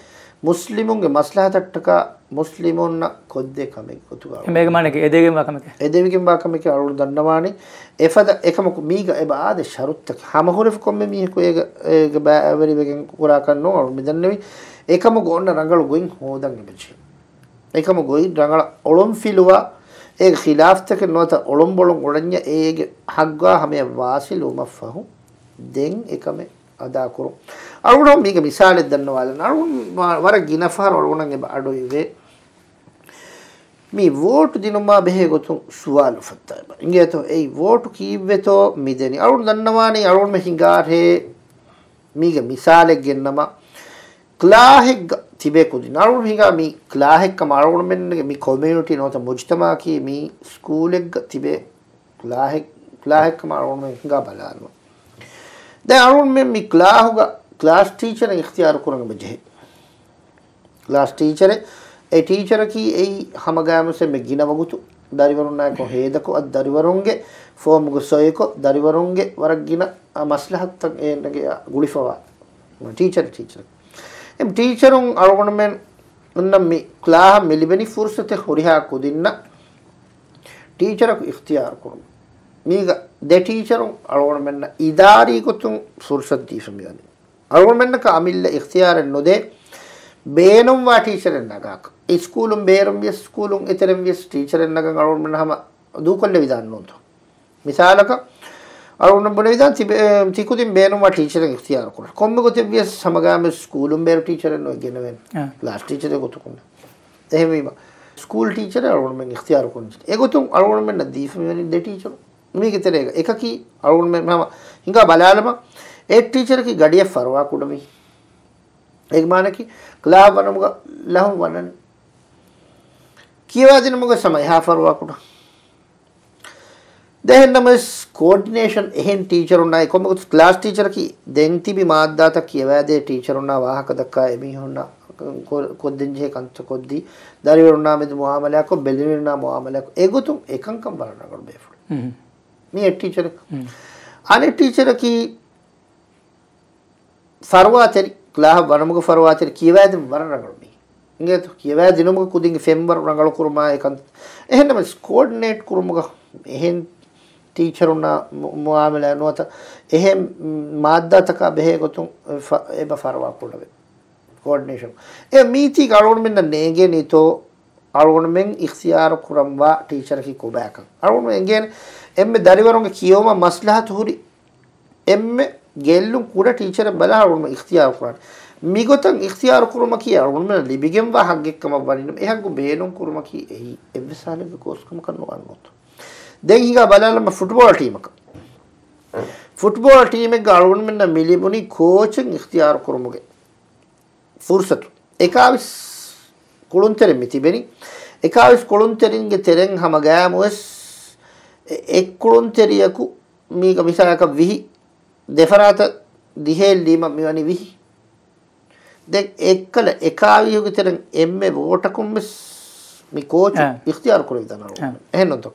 މުސްލިމުންގެ މަސްލަހަތަށްޓަކާ މުސްލިމުންނަށް ކޮށްދޭ ކަމެއް ގޮތުގަ. އެމޭގެ މާނައަކީ އެދެވިގެންވާ ކަމެކޭ. އެދެވިގެންވާ ކަމެކޭ އަޅުގަނޑު ދަންނަވާނީ. އެފަދަ އެކަމަކު މީގަ އެބަ އާދޭ ޝަރުތަކެއް. ހަމަހުރެފަ ކޮންމެ މީހަކު އޭގަ، އޭގެ ބައިވެރިވެގެން ކުރާކަށް ނޫން އަޅުގަނޑު މިދަންނެވި. އެކަމުގަ އޮންނަ ރަނގަޅު ގޮތް ހޯދަން އެބަޖެހޭ. އެކަމުގަ އޮތް ރަނގަޅަށް އޮޅުންފިލުވާ، އޭގެ ޚިލާފްތަކެއް ނުވަތަ އޮޅުންބޮޅުން އުޅެންޏާ އޭގެ ހައްގާ ހަމަޔަށް ވާސިލުވުމަށްފަހު ދެން އެކަމެއް އަދާކުރުން. އަޅުގަނޑު މީގެ މިސާލެއް ދަންނަވާލަން. އަޅުގަނޑު ވަ-، ވަރަށް ގިނަ ފަހަރު އަޅުގަނޑަށް އެބަ އަޑުއިވޭ. މި ވޯޓު ދިނުމާ ބެހޭ ގޮތުން ސުވާލު އުފައްދާ އެބަ. އިނގޭތޯ އެއީ ވޯޓު ކީއްވެތޯ މި ދެނީ؟ އަޅުގަނޑު ދަންނަވާނީ އަޅުގަނޑުމެން ހިނގާށޭ މީގެ މިސާލެއް ގެންނަމަ، ކްލާހެއްގަ ތިބޭ ކުދިން. އަޅުގަނޑު ހިނގާ މި ކްލާހެއް ކަމަށް އަޅުގަނޑުމެންގެ މި ކޮމިއުނިޓީ ނުވަތަ މުޖްތަމައަކީ މި ސްކޫލެއްގަ ތިބޭ ކްލާހެއް، ކްލާހެއް ކަމަށް އަޅުގަނޑުމެން ހިނގާ ބަލާލުމަށް. ދެން އަޅުގަނޑުމެން މި ކްލާހުގަ ކްލާސް ޓީޗަރެއް އިޚްތިޔާރު ކުރަން އެބަޖެހޭ. ކްލާސް ޓީޗަރެއް، އެ ޓީޗަރަކީ އެއީ ހަމަގައިމުވެސް އެންމެ ގިނަ ވަގުތު ދަރިވަރުންނާއެކު ހޭދަކޮށް، އަދި ދަރިވަރުންގެ ފޯމުގެ ސޮއިކޮށް، ދަރިވަރުންގެ ވަރަށް ގިނަ، އަ، މަސްލަހަތުތައް އޭނަގެ ގުޅިފަވާ ޓީޗަރެއް، ޓީޗަރެއް. އެ ޓީޗަރުން އަޅުގަނޑުމެން އަންނަ މި ކްލާހަށް މި ލިބެނީ ފުރުސަތެއް ހުރިހާ ކުދިންނަށް ޓީޗަރަކު އިޚްތިޔާރު ކުރުން. މީގަ ދެ ޓީޗަރުން އަޅުގަނޑުމެންނަށް އިދާރީ ގޮތުން ފުރުސަތު ދީފަ މިވަނީ. އަޅުގަނޑުމެންނަކަށް އަމިއްލަ އިޚްތިޔާރެއް ނުދޭ، ބޭނުންވާ ޓީޗަރެއް ނަގާކަށް. އިސްކޫލުން ބޭރުން ވިޔަސް، ސްކޫލުން އެތެރެން ވިޔަސް ޓީޗަރެއް ނަގަން އަޅުގަނޑުމެން ހަމަ ދޫކޮށްލެވިދާނެ ނޫންތޯ؟ މިސާލަކަށް، އަޅުގަނޑު ބުނެވިދާން ތިބެ-، ތިކުދިން ބޭނުންވާ ޓީޗަރެއް އިޚްތިޔާރު ކުރަން. ކޮންމެ ގޮތެއް ވިޔަސް ހަމަގައިމުވެސް ސްކޫލުން ބޭރު ޓީޗަރެއް ނުވެ ގެނެވޭނެ. އާ. ކްލާސް ޓީޗަރެއް ގޮތަކުން. އެހެންވީމަ، ސްކޫލް ޓީޗަރެއް އަޅުގަނޑުމެން އިޚްތިޔާރު ކުރަން. އެގޮތުން އަޅުގަނޑުމެންނަށް ދީފަ މިވަނީ ދެ ޓީޗަރު. މީގެ ތެރޭގަ އެކަކީ އަޅުގަނޑުމެން ހަމަ ހިނގާ ބަލާލަމާ، އެއް ޓީޗަރަކީ ގަޑިއަށް ފަރުވާ ކުޑަ މީ. އޭގެ މާނައަކީ ކްލާހަށް ވަނުމުގަ ލަހުން ވަނަނީ. ކިޔަވާދިނުމުގަ ހަމަ އެހާ ފަރުވާ ކުޑަ. ދެހެންނަމަވެސް ކޯޑިނޭޝަން އެހެން ޓީޗަރުންނާއި ކޮންމެ ގޮތަކު ކްލާސް ޓީޗަރަކީ ދެން ތިބި މާއްދާތައް ކިޔަވާދޭ ޓީޗަރުންނާ ވާހަކަ ދައްކާ އެމީހުންނާ ކޮ-، ކޮށްދޭންޖެހޭ ކަންތައް ކޮށްދީ، ދަރިވަރުންނާ މެދު މުއާމަލާކޮށް، ބެލެނިވެރުންނާ މުއާމަލާކޮށް، އެގޮތުން އެކަންކަން ވަރަށް ރަނގަޅު ބޭފުޅެއް. މީ އެއް ޓީޗަރެއް. އަނެއް ޓީޗަރަކީ ފަރުވާތެރި، ކްލާހަށް ވަނުމުގެ ފަރުވާތެރި، ކިޔަވާދިނުމަށް ވަރަށް ރަނގަޅު މީ. އިނގޭތޯ، ކިޔަވާދިނުމުގެ ކުދިންގެ ފެންވަރު ރަނގަޅު ކުރުމާ އެކަން. އެހެންނަމަވެސް ކޯޑިނޭޓް ކުރުމުގަ އެހެން ޓީޗަރުންނާ މު-، މުއާމަލާ ނުވަތަ އެހެން މާއްދާތަކާ ބެހޭ ގޮތުން ފަ-، އެބަ ފަރުވާ ކުޑަވޭ. ކޯޑިނޭޝަން. އެ މީތީގަ އަޅުގަނޑުމެންނަށް ނޭނގޭނީތޯ އަޅުގަނޑުމެން އިޚްތިޔާރު ކުރަންވާ ޓީޗަރަކީ ކޮބާކަން. އަޅުގަނޑުމެން އެނގޭނެ އެންމެ ދަރިވަރުންގެ ކިޔެވުމަށް މަސްލަހަތު ހުރި އެންމެ ގެއްލުން ކުޑަ ޓީޗަރެއް ބަލާ އަޅުގަނޑުމެން އިޚްތިޔާރު ކުރާނެ. މިގޮތަށް އިޚްތިޔާރު ކުރުމަކީ އަޅުގަނޑުމެންނަށް ލިބިގެންވާ ހައްގެއް ކަމަށް ވަނީ ނަމަ، އެ ހައްގު ބޭނުން ކުރުމަކީ އެއީ އެއްވެސް ހާލެއްގެ ގޯސްކަމަކަށް ނުވާނެ ނޫންތޯ. ދެން ހިނގާ ބަލާލަމާ ފުޓްބޯޅަ ޓީމަކަށް. ފުޓްބޯޅަ ޓީމެއްގަ އަޅުގަނޑުމެންނަށް މި ލިބުނީ ކޯޗެއް އިޚްތިޔާރު ކުރުމުގެ ފުރުސަތު. އެކާވެސް ކުޅުންތެރިން މި ތިބެނީ. އެކާވެސް ކުޅުންތެރިންގެ ތެރެއިން ހަމަ ގައިމުވެސް އެ-، އެއް ކުޅުންތެރިޔަކު މީގަ މިސާލަކަށް ވިހި، ދެފަރާތަށް ދިހައެއް ލީމަ މިވަނީ ވިހި. ދެން އެއްކަލަ އެކާވީހުގެ ތެރެއިން އެންމެ ވޯޓަކުން ވެސް މި ކޯޗު އާ. އިޚްތިޔާރު ކުރެވިދާނެ އަޅުގަނޑު. އާ. އެހެންނޫންތޯ؟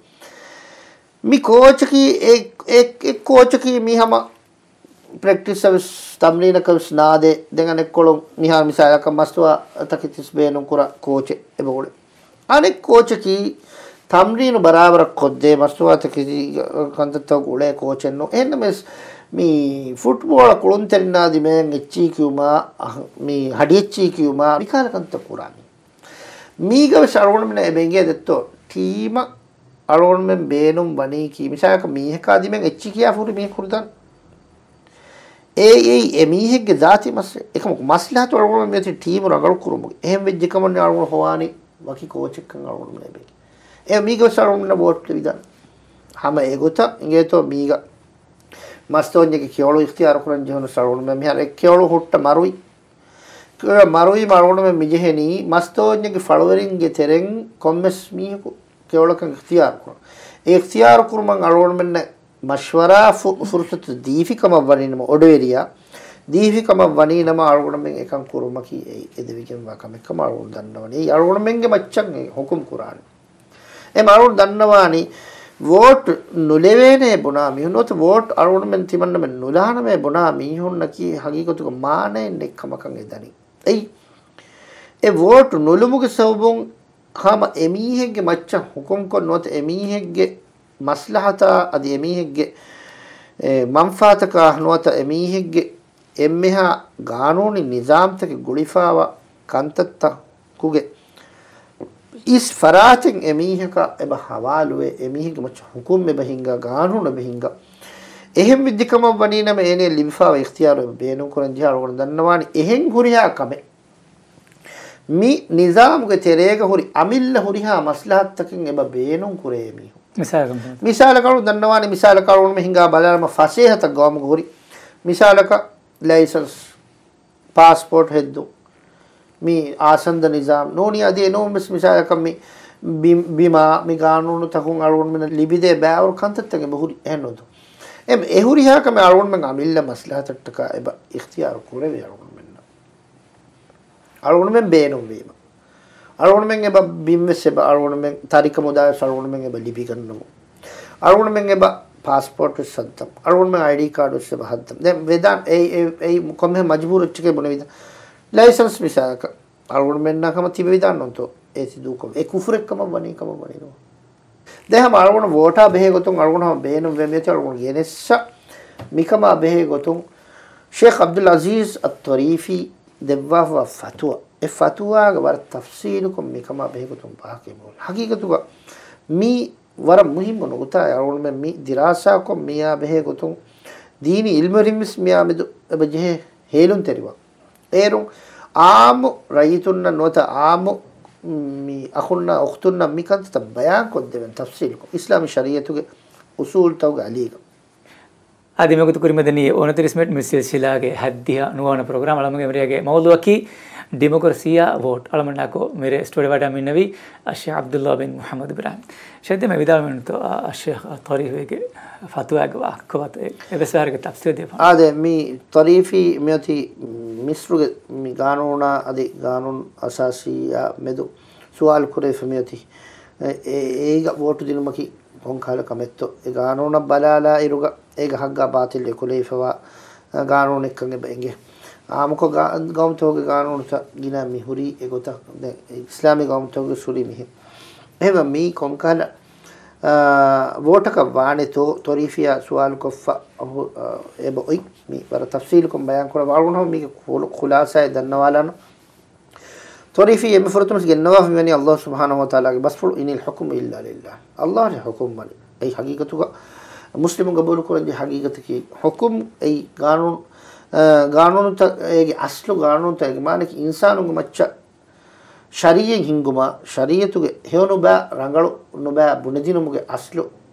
މި ކޯޗަކީ އެ-، އެ-، އެއް ކޯޗަކީ މީ ހަމަ ޕްރެކްޓިސްއަށް ވެސް ތަމްރީނަކަށް ވެސް ނާދޭ. ދެން އަނެއްކޮޅުން މިހާރު މިސާލަކަށް މަސްތުވާތަކެތި ވެސް ބޭނުން ކުރާ ކޯޗެއް އެބަ އުޅޭ. އަނެއް ކޯޗަކީ ތަމްރީނު ބަރާބަރަށް ކޮށްދޭ މަސްތުވާތަކެތި ކަންތައްތަކުގަ އުޅޭ ކޯޗެއް ނޫން. އެހެންނަމަވެސް މި ފުޓްބޯޅަ ކުޅުންތެރިންނާ ދިމާއަށް އެއްޗިހި ކިޔުމާ، މި ހަޑި އެއްޗިހި ކިޔުމާ، މިކަހަލަ ކަންތައް ކުރާ މީ. މީގަވެސް އަޅުގަނޑުމެންނަށް އެބަ އެނގޭ ދެއްތޯ، ޓީމަށް އަޅުގަނޑުމެން ބޭނުން ވަނީކީ، މިސާލަކަށް މީހަކާ ދިމެން އެއްޗި ކިޔާފަ ހުރި މީހަކު ހުރިދާނެ. އެއީ އެ މީހެއްގެ ޒާތީ މައްސަލަ. އެކަމަކު މަސްލަހަތު އަޅުގަނޑުމެން މިއޮތީ ޓީމު ރަނގަޅު ކުރުމުގެ. އެހެން ވެއްޖެ ކަމަށް އަޅުގަނޑު ހޮވާނީ ވަކި ކޯޗެއްކަން އަޅުގަނޑުމެން އެބެގެ. އެ މީގަވެސް އަޅުގަނޑުމެންނަށް ވޯޓް ލިބިދާނެ. ހަމަ އެގޮތަށް އިނގޭތޯ މީގަ މަސްތޯންޏެއްގެ ކެޔޮޅު އިޚްތިޔާރު ކުރަން ޖެހުނު އަޅުގަނޑުމެން މިހާރު އެއް ކެޔޮޅު ހުއްޓަ މަރުވި. މަރުވީމަ އަޅުގަނޑުމެން މިޖެހެނީ މަސްތޯންޏެއްގެ ފަޅުވެރިންގެ ތެރެއިން ކޮންމެސް މީހަކު ކެޔޮޅަކަށް އިޚްތިޔާރު ކުރަން. އެ އިޚްތިޔާރު ކުރުމަށް އަޅުގަނޑުމެންނަށް މަޝްވަރާ ފު-، ފުރުސަތު ދީފި ކަމަށް ވަނީނަމަ އޮޑުވެރިޔާ ދީފި ކަމަށް ވަނީނަމަ އަޅުގަނޑުމެން އެކަން ކުރުމަކީ އެއީ އެދެވިގެންވާ ކަމެއް ކަމަށް އަޅުގަނޑު ދަންނަވަނީ. އެއީ އަޅުގަނޑުމެންގެ މައްޗަށް އެ ހުކުމް ކުރާނެ. އެ އަޅުގަނޑު ދަންނަވާނީ ވޯޓް ނުލެވޭނޭ ބުނާ މީހުން ނުވަތަ ވޯޓް އަޅުގަނޑުމެން ތިމަންނަމެން ނުލާނަމޭ ބުނާ މީހުންނަކީ ހަގީގަތުގަ މާނައެއް ނެތް ކަމަކަށް އެ ދަނީ. އެއީ އެ ވޯޓު ނުލުމުގެ ސަބަބުން ހަމަ އެމީހެއްގެ މައްޗަށް ހުކުމްކޮށް ނުވަތަ އެމީހެއްގެ މަސްލަހަތާ އަދި އެމީހެއްގެ، އެ، މަންފާތަކާ ނުވަތަ އެމީހެއްގެ އެންމެހާ ގާނޫނީ ނިޒާމްތަކެއް ގުޅިފާވާ ކަންތައްތަކުގެ އިސް ފަރާތެއް އެމީހަކަށް އެބަ ހަވާލުވެ، އެމީހެއްގެ މައްޗަށް ހުކުމް އެބަ ހިންގާ، ގާނޫނު އެބަ ހިންގާ، އެހެން ވިއްދިކަމަށް ވަނީ ނަމަ އޭނަ ލިބިފާވާ އިޚްތިޔާރު އެބަ ބޭނުން ކުރަން ޖެހޭ. އަޅުގަނޑު ދަންނަވާނީ އެހެން ހުރިހާ ކަމެއް މި ނިޒާމުގެ ތެރޭގަ ހުރި އަމިއްލަ ހުރިހާ މަސްލަހަތްތަކެއް އެބަ ބޭނުން ކުރޭ މީހުން. މިސާލަކަށް މި-، މިސާލަކަށް އަޅު ދަންނަވާނެ، މިސާލަކަށް އަޅުގަނޑުމެ ހިނގާ ބަލާލަމަ ފަސޭހަތައް ގައުމުގަ ހުރި. މިސާލަކަށް ލައިސަންސް، ޕާސްޕޯޓް ހެއްދުން، މި އާސަންދަ ނިޒާމް ނޫނީ އަދި އެނޫން ވެސް މިސާލަކަށް މި ބި-، ބިމާ، މި ގާނޫނުތަކުން އަޅުގަނޑުމެންނަށް ލިބިދޭ ބައިވަރު ކަންތައްތަކެއް އެބަ ހުރި އެހެން ނުދޯ. އެ އެހުރިހާ ކަމެއް އަޅުގަނޑުމެން އަމިއްލަ މަސްލަހަތަށްޓަކާ އެބަ އިޚްތިޔާރު ކުރެވޭ އަޅުގަނޑުމެންނަށް. އަޅުގަނޑުމެން ބޭނުންވީމަ. އަޅުގަނޑުމެން އެބަ ބިން ވެސް އެބަ އަޅުގަނޑުމެން ތަރިކަ މުދާ ވެސް އަޅުގަނޑުމެން އެބަ ލިބިގަންނަމު. އަޅުގަނޑުމެން އެބަ ޕާސްޕޯޓް ވެސް ހައްދަމު. އަޅުގަނޑުމެން އައިޑީ ކާޑް ވެސް އެބަ ހައްދަމު. ދެން ވެދާން އެ، އެ، އެ ކޮންމެހެން މަޖުބޫރު އެއްޗެކޭ ބުނެވިދާން. ލައިސަންސް މިސާލަކަށް އަޅުގަނޑުމެންނާ ކަމަށް ތިބެވިދާން ނޫންތޯ؟ އޭތި ދޫކޮށް. އެ ކުފުރެއް ކަމަށް ވަނީ ކަމަށް ވަނީ ނޫން. ދެން ހަމަ އަޅުގަނޑު ވޯޓާ ބެހޭ ގޮތުން އަޅުގަނޑު ހަމަ ބޭނުން ވެ މިއޮތީ އަޅުގަނޑު ގެނެއްސަ މިކަމާ ބެހޭ ގޮތުން ޝޭޚް ޢަބްދުލް ޢަޒީޒް އައްޠަރީފީ ދެއްވާފަވާ ފަތުވާ. އެ ފަތުވާގަ ވަރަށް ތަފްޞީލުކޮށް މިކަމާ ބެހޭ ގޮތުން ވާހަކަ އެބަ ހުންނަ. ހަގީގަތުގަ މީ ވަރަށް މުހިއްމު ނުކުތާއެއް. އަޅުގަނޑުމެން މި ދިރާސާކޮށް މިއާ ބެހޭ ގޮތުން ދީނީ ޢިލްމުވެރިން ވެސް މިއާ މެދު އެބަ ޖެހޭ ހޭލުންތެރިވާން. އޭރުން ޢާއްމު ރައްޔިތުންނަށް ނުވަތަ ޢާއްމު މި އަޚުންނާ އުޚްތުންނަށް މި ކަންތައްތައް ބަޔާންކޮށްދެވެން ތަފްޞީލުކޮށް، އިސްލާމީ ޝަރީޢަތުގެ އުޞޫލުތަކުގެ އަލީގަ. އާދެ، މިވަގުތު ކުރިމަދަނީ އުނަތިރީސް މިނެޓް މި ސިލްސިލާގެ ހައްދިހަ ނުވަވަނަ ޕްރޮގްރާމް. އަޅަމުގެ މިރޭގެ މައުޟޫޢަކީ ޑިމޮކްރަސީއާ ވޯޓް. އަޅަމަންނާކު މިރޭ ސްޓޫޑިއޯ ވަޑައިގަންނަވީ އައްޝޭޚް ޢަބްދުﷲ ބިން މުޙައްމަދު އިބްރާހިމް. ޝޭޚް ދެމެ ވިދާޅުވެންތޯ، އައްޝޭޚް ޠަރީފީގެ ފަތުވާގެ ވާހަކަ އެ ވެސް ވާހަކަ ތަފްޞީލް ދެއްވާ. އާދެ، މި ޠަރީފީ މިއޮތީ މިސްރުގެ މި ގާނޫނާ އަދި ގާނޫނު އަސާސީއާ މެދު ސުވާލު ކުރެވިފަ މިއޮތީ. އެ، އެ، އޭގަ ވޯޓު ދިނުމަކީ ކޮންކަހަލަ ކަމެއްތޯ؟ އެ ގާނޫނަށް ބަލާލާ އިރުގަ އޭގަ ހައްގާ ބާތިލް އެކުލެވިފަވާ ގާނޫނެއްކަން އެބަ އެނގޭ. އާއްމުކޮށް ގާ-، ގައުމުތަކުގެ ގާނޫނުތައް ގިނަ މި ހުރީ އެގޮތަށް. ދެން އިސްލާމީ ގައުމުތަކުގެ ހުރީ މިހެން. އެހެންވެ މީ ކޮންކަހަލަ، އާ، ވޯޓަކަށް ވާނެތޯ؟ ޠަރީފީއާ ސުވާލުކޮށްފަ އަހު-، އާ، އެބަ އޮތް. މީ ވަރަށް ތަފްޞީލުކޮށް ބަޔާން ކުރައްވާ. އަޅުގަނޑު މީގެ ޚުލު-، ޚުލާޞާއެއް ދަންނަވާލާނަ. ޠަރީފީ އެންމެ ފުރަތަމަ ގެންނަވާފަ މިވަނީ ﷲ ސުބްޙާނަހޫ ވަތަޢާލާގެ ބަސްފުޅު، "إن الحكم إلا لله." ﷲ އަށް ޙުކުމް ވަނީ. އެއީ ޙަޤީޤަތުގަ މުސްލިމުން ޤަބޫލު ކުރަންޖެހޭ ޙަޤީޤަތަކީ ޙުކުމް އެއީ ޤާނޫނު، އަ، ޤާނޫނުތައް، އޭގެ އަސްލު ޤާނޫނުތައް، އޭގެ މާނައަކީ އިންސާނުންގެ މައްޗަށް ޝަރީޢަތް ހިންގުމާ، ޝަރީޢަތުގެ ހެޔޮނުބައި، ރަނގަޅު ނުބައި ބުނެދިނުމުގެ އަސްލު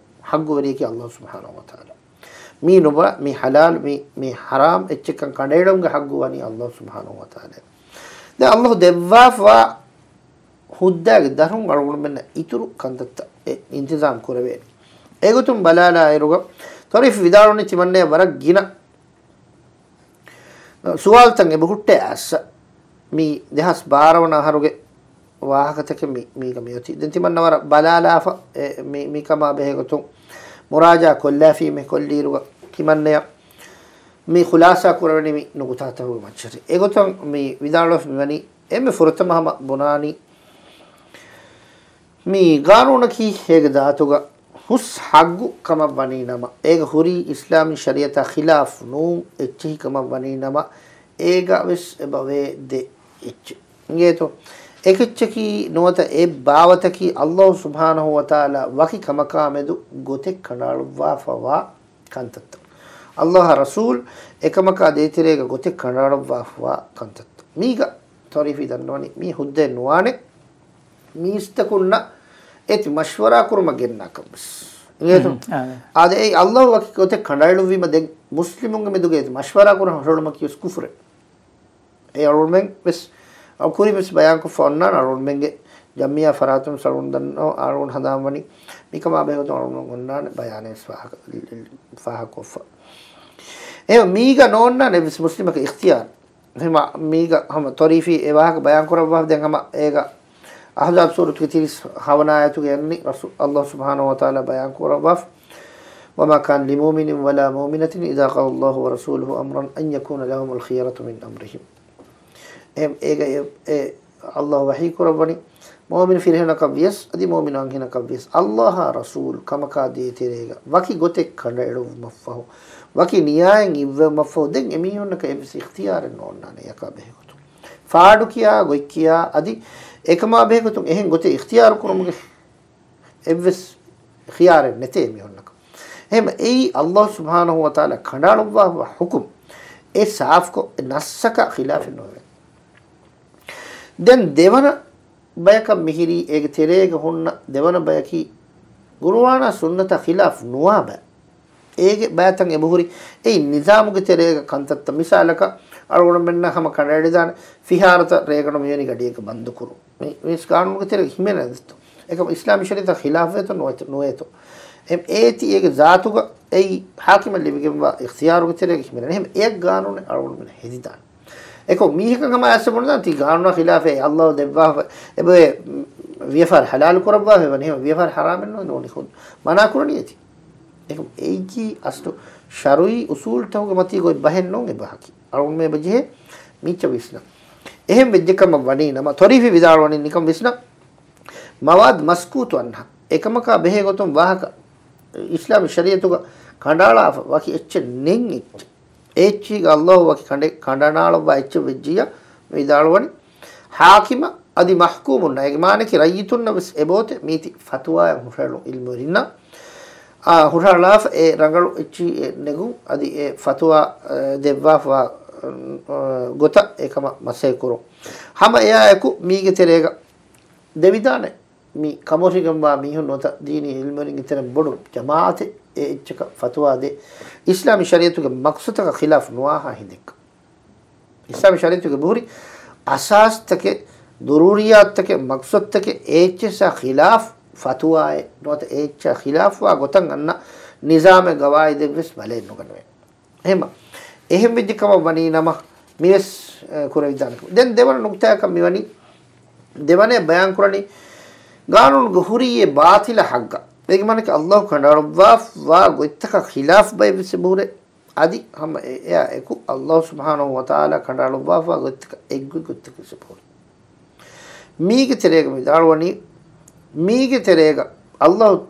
ޙައްޤުވެރިޔަކީ ﷲ ސުބްޙާނަހޫ ވަތަޢާލާ. މީ ނުބަ، މީ ޙަލާލު، މީ، މީ ޙަރާމް އެއްޗެއްކަން ކަނޑައެޅުމުގެ ޙައްޤު ވަނީ ﷲ ސުބްޙާނަހޫ ވަތަޢާލާ. ދެން ﷲ ދެއްވާފަވާ ހުއްދައިގެ ދަށުން އަޅުގަނޑުމެންނަށް އިތުރު ކަންތައްތައް އެ އިންތިޒާމް ކުރެވޭނެ. އެގޮތުން ބަލާލާއިރުގަ، ޠަރީފީ ވިދާޅުވަނީ ތިމަންނަޔަށް ވަރަށް ގިނަ ސުވާލުތައް އެބަހުއްޓޭ އައްސަ. މި ދެހާސް ބާރަ ވަނަ އަހަރުގެ ވާހަކަތަކެއް މި، މީގަ މިއޮތީ. ދެން ތިމަންނަ ވަރަށް ބަލާލާފަ، އެ، މި، މިކަމާ ބެހޭގޮތުން މުރާޖާ ކޮށްލާފީމޭ ކޮށްލިއިރުގަ ތިމަންނަޔަށް މި ޚުލާޞާ ކުރެވެނީ މި ނުކުތާތަކުގެ މައްޗަށް. އެގޮތަށް މި ވިދާޅުވެފަ މިވަނީ އެންމެ ފުރަތަމަ ހަމަ ބުނާނީ މި ގާނޫނަކީ އޭގެ ޛާތުގަ ހުސް ޙައްޤު ކަމަށް ވަނީ ނަމަ، އޭގަ ހުރީ އިސްލާމީ ޝަރީޢަތާ ޚިލާފް ނޫން އެއްޗެހި ކަމަށް ވަނީ ނަމަ، އޭގަ ވެސް އެބަވޭ ދެ އެއްޗެއް. އިނގޭތޯ؟ އެކެއްޗަކީ ނުވަތަ އެއް ބާވަތަކީ ﷲ ސުބްޙާނަހޫ ވަތަޢާލާ ވަކި ކަމަކާ މެދު ގޮތެއް ކަނޑައަޅުއްވާފަވާ ކަންތައްތައް. ﷲ އާ ރަސޫލް އެކަމަކާ ދޭތެރޭގަ ގޮތެއް ކަނޑައަޅުއްވާފަވާ ކަންތައްތައް. މީގަ ޠަރީފީ ދަންނަވަނީ މީ ހުއްދައެއް ނުވާނެ. މީސްތަކުންނަށް އޭތި މަޝްވަރާ ކުރުމަށް ގެންނާކަށް ވެސް. އިނގޭތޯ؟ ހުން، އާ. އާދެ، އެއީ ﷲ ވަކި ގޮތެއް ކަނޑައެޅުއްވީމަ ދެން މުސްލިމުންގެ މެދުގައި އޭތި މަޝްވަރާ ކުރަން ހުށަހެޅުމަކީ ވެސް ކުފުރެއް. އެ އަޅުގަނޑުމެން ވެސް، އަ، ކުރިން ވެސް ބަޔާންކޮށްފަ އޮންނާނެ އަޅުގަނޑުމެންގެ ޖަމްޢިއްޔާ ފަރާތުން ވެސް އަޅުގަނޑު ދަންނަވަން، އަޅުގަނޑު ހަނދާންވަނީ މިކަމާ ބެހޭގޮތުން އަޅުގަނޑުމެން އޮންނާނެ ބަޔާނެއް ވެސް ފާހަގަ، ފާހަގަކޮށްފަ. އެ މީގަ ނޯންނާނެ ވެސް މުސްލިމަކަށް އިޚްތިޔާރު. ހަމަ މީގަ ހަމަ ޠަރީފީ އެ ވާހަކަ ބަޔާން ކުރައްވާ. ދެން ހަމަ އޭގަ އަޙްޒާބް ސޫރަތުގެ ތިރީސް ހަވަނަ އާޔަތުގައި އަންނި ރަސޫ-، ﷲ ސުބްޙާނަހޫ ވަތަޢާލާ ބަޔާން ކުރައްވާފަ، "وما كان لمؤمن ولا مؤمنة إذا قضى الله ورسوله أمرا أن يكون لهم الخيرة من أمرهم." އެ، އޭގަ އެ، އެ ﷲ ވަޙީ ކުރައްވަނީ، މުއުމިނު ފިރިހެނަކަށް ވިޔަސް، އަދި މުއުމިނު އަންހެނަކަށް ވިޔަސް، ﷲ އާ ރަސޫލު ކަމަކާ ދޭތެރޭގަ ވަކި ގޮތެއް ކަނޑައެޅުއްވުމަށްފަހު، ވަކި ނިޔާއެއް އިއްވެވުމަށްފަހު، ދެން އެމީހުންނަކަށް އެއްވެސް އިޚްތިޔާރެއް ނޯންނާނެ އެއަކާ ބެހޭގޮތުން. ފާޑުކިޔާ، ގޮތްކިޔާ، އަދި އެކަމާ ބެހޭގޮތުން އެހެން ގޮތެއް އިޚްތިޔާރު ކުރުމުގެ އެއްވެސް ޚިޔާރެއް ނެތޭ މީހުންނަކަށް. އެހެން އެއީ ﷲ ސުބްޙާނަހޫ ވަތަޢާލާ ކަނޑައަޅުއްވާފަ ޙުކުމް. އެ ސާފްކޮށް، އެ ނައްސަކަށް ޚިލާފެއް ނޯވޭ. ދެން ދެވަނަ ބަޔަކަށް މިހިރީ، އޭގެ ތެރޭގަ ހުންނަ ދެވަނަ ބަޔަކީ، ޤުރުއާނާ ސުންނަތާ ޚިލާފް ނުވާ ބައެއް. އޭގެ ބައިތައް އެބަހުރި، އެއީ ނިޒާމުގެ ތެރޭގަ ކަންތައްތައް. މިސާލަކަށް، އަޅުގަނޑުމެންނަށް ހަމަ ކަނޑައެޅިދާނެ، ފިހާރަތައް ރޭގަނޑު މިވެނި ގަޑިއެއްގަ ބަންދުކުރުން. މި، މިސް ގާނޫނުގެ ތެރޭގަ ހިމެނޭތޯ؟ އެކަމަ އިސްލާމީ ޝަރީޢަތާ ޚިލާފްވޭތޯ ނުވޭތޯ؟ ނުވޭތޯ. އެ، އޭތި އޭގެ ޒާތުގަ އެއީ ޙާކިމަށް ލިބިގެންވާ އިޚްތިޔާރުގެ ތެރޭގަ ހިމެނޭ. އެހެން އެއަށް ގާނޫނެއް އަޅުގަނޑުމެން ހެދިދާނެ. އެކަމަ މީހަކަށް ހަމަ އައިސް ބުނެދާނެ، ތީ ގާނޫނާ ޚިލާފަށް އަﷲ ދެއްވާފަ، އެބައި ވިޔަފާރި ޙަލާލު ކުރައްވާފަ އެވަނީ، ވިޔަފާރި ޙަރާމެއް ނޫން، ނޫނީ ޚުދް މަނާ ކުރަނީ އޭތި. އެކަމަ އެއީ އަސްލު ޝަރުޢީ އުޞޫލުތަކުގެ މަތީގަ އޮތް ބަހެއް ނޫން އެބަހަކީ. އަޅުގަނޑުމެން އެބަޖެހޭ މީއްޗަށް ވިސްނަން. އެހެން ވެއްޖެ ކަމަށް ވަނީ ނަމަ، ތޮރީފީ ވިދާޅުވަނީ ނިކަން ވިސްނަން. މަވާދު މަސްކޫތު އަންހާ، އެކަމަކާ ބެހޭ ގޮތުން ވާހަކަ އިސްލާމީ ޝަރީޢަތުގަ ކަނޑައަޅާފަ ވަކި އެއްޗެއް ނެތް އެއްޗެއް. އެ އެއްޗީގަ އަﷲ ވަކި ކަނޑެއް ކަނޑަނާޅައްވާ އެއްޗެއް ވެއްޖިއްޔާ މި ވިދާޅުވަނީ، ޙާކިމަށް އަދި މަޙްކޫމުންނަށް، އޭގެ މާނައަކީ ރައްޔިތުންނަށް ވެސް އެބައޮތޭ މީތި ފަތުވާއެއް ހުށަހެޅުން އިލްމުވެރިންނަށް. އާ، ހުށަހަޅާފަ އެ ރަނގަޅު އެއްޗިހި އެ ނެގުން، އަދި އެ ފަތުވާ، އަ، ދެއްވާފަ، އަ، ގޮތަށް އެކަމަށް މަސައްކަތް ކުރުން. ހަމަ އެއާއެކު މީގެ ތެރޭގަ ދެވިދާނެ މި ކަމުރިގެންވާ މީހުން ނުވަތަ ދީނީ އިލްމުވެރިންގެ ތެރެއިން ބޮޑު ޖަމާޢަތެއް އެ އެއްޗަކަށް ފަތުވާ ދޭ، އިސްލާމީ ޝަރީޢަތުގެ މަޤްޞަދަކަށް ޚިލާފް ނުވާހާ ހިނދެއްގަ. އިސްލާމީ ޝަރީޢަތުގެ ބުހުރި އަސާސްތަކެއް، ޟުރޫރިއްޔާތުތަކެއް، މަޤްޞަދުތަކެއް އެ އެއްޗަށް ޚިލާފް ފަތުވާއެއް ނުވަތަ އެ އެއްޗަށް ޚިލާފްވާ ގޮތަށް އަންނަ ނިޒާމެއް، ގަވާއިދެއް ވެސް ބަލައެއް ނުގަނެވޭ. އެހެންމަ، އެހެން ވެއްޖެ ކަމަށް ވަނީ ނަމަ، މިވެސް، އެ، ކުރެވިދާނެ ކަމެއް. ދެން ދެވަނަ ނުކުތާއަކަށް މިވަނީ، ދެވަނައަށް ބަޔާން ކުރަނީ، ގާނޫނުގަ ހުރީ އެ ބާޠިލަށް ޙައްޤަށް. އޭގެ މާނައަކީ އަﷲ ކަނޑައަޅުއްވާފަ ވާ ގޮތްތަކަށް ޚިލާފް ބައެއް ވެސް އެބަހުރޭ. އަދި ހަމަ އެ، އެއާ އެކު އަﷲ ސުބްޙާނަހޫ ވަތަޢާލާ ކަނޑައަޅުއްވާފަ ވާ ގޮތްތަކަށް އެއްގޮތް ގޮތްތަކެއް ވެސް އެބަހުރޭ. މީގެ ތެރޭގަ ވިދާޅުވަނީ، މީގެ ތެރޭގަ އަﷲ،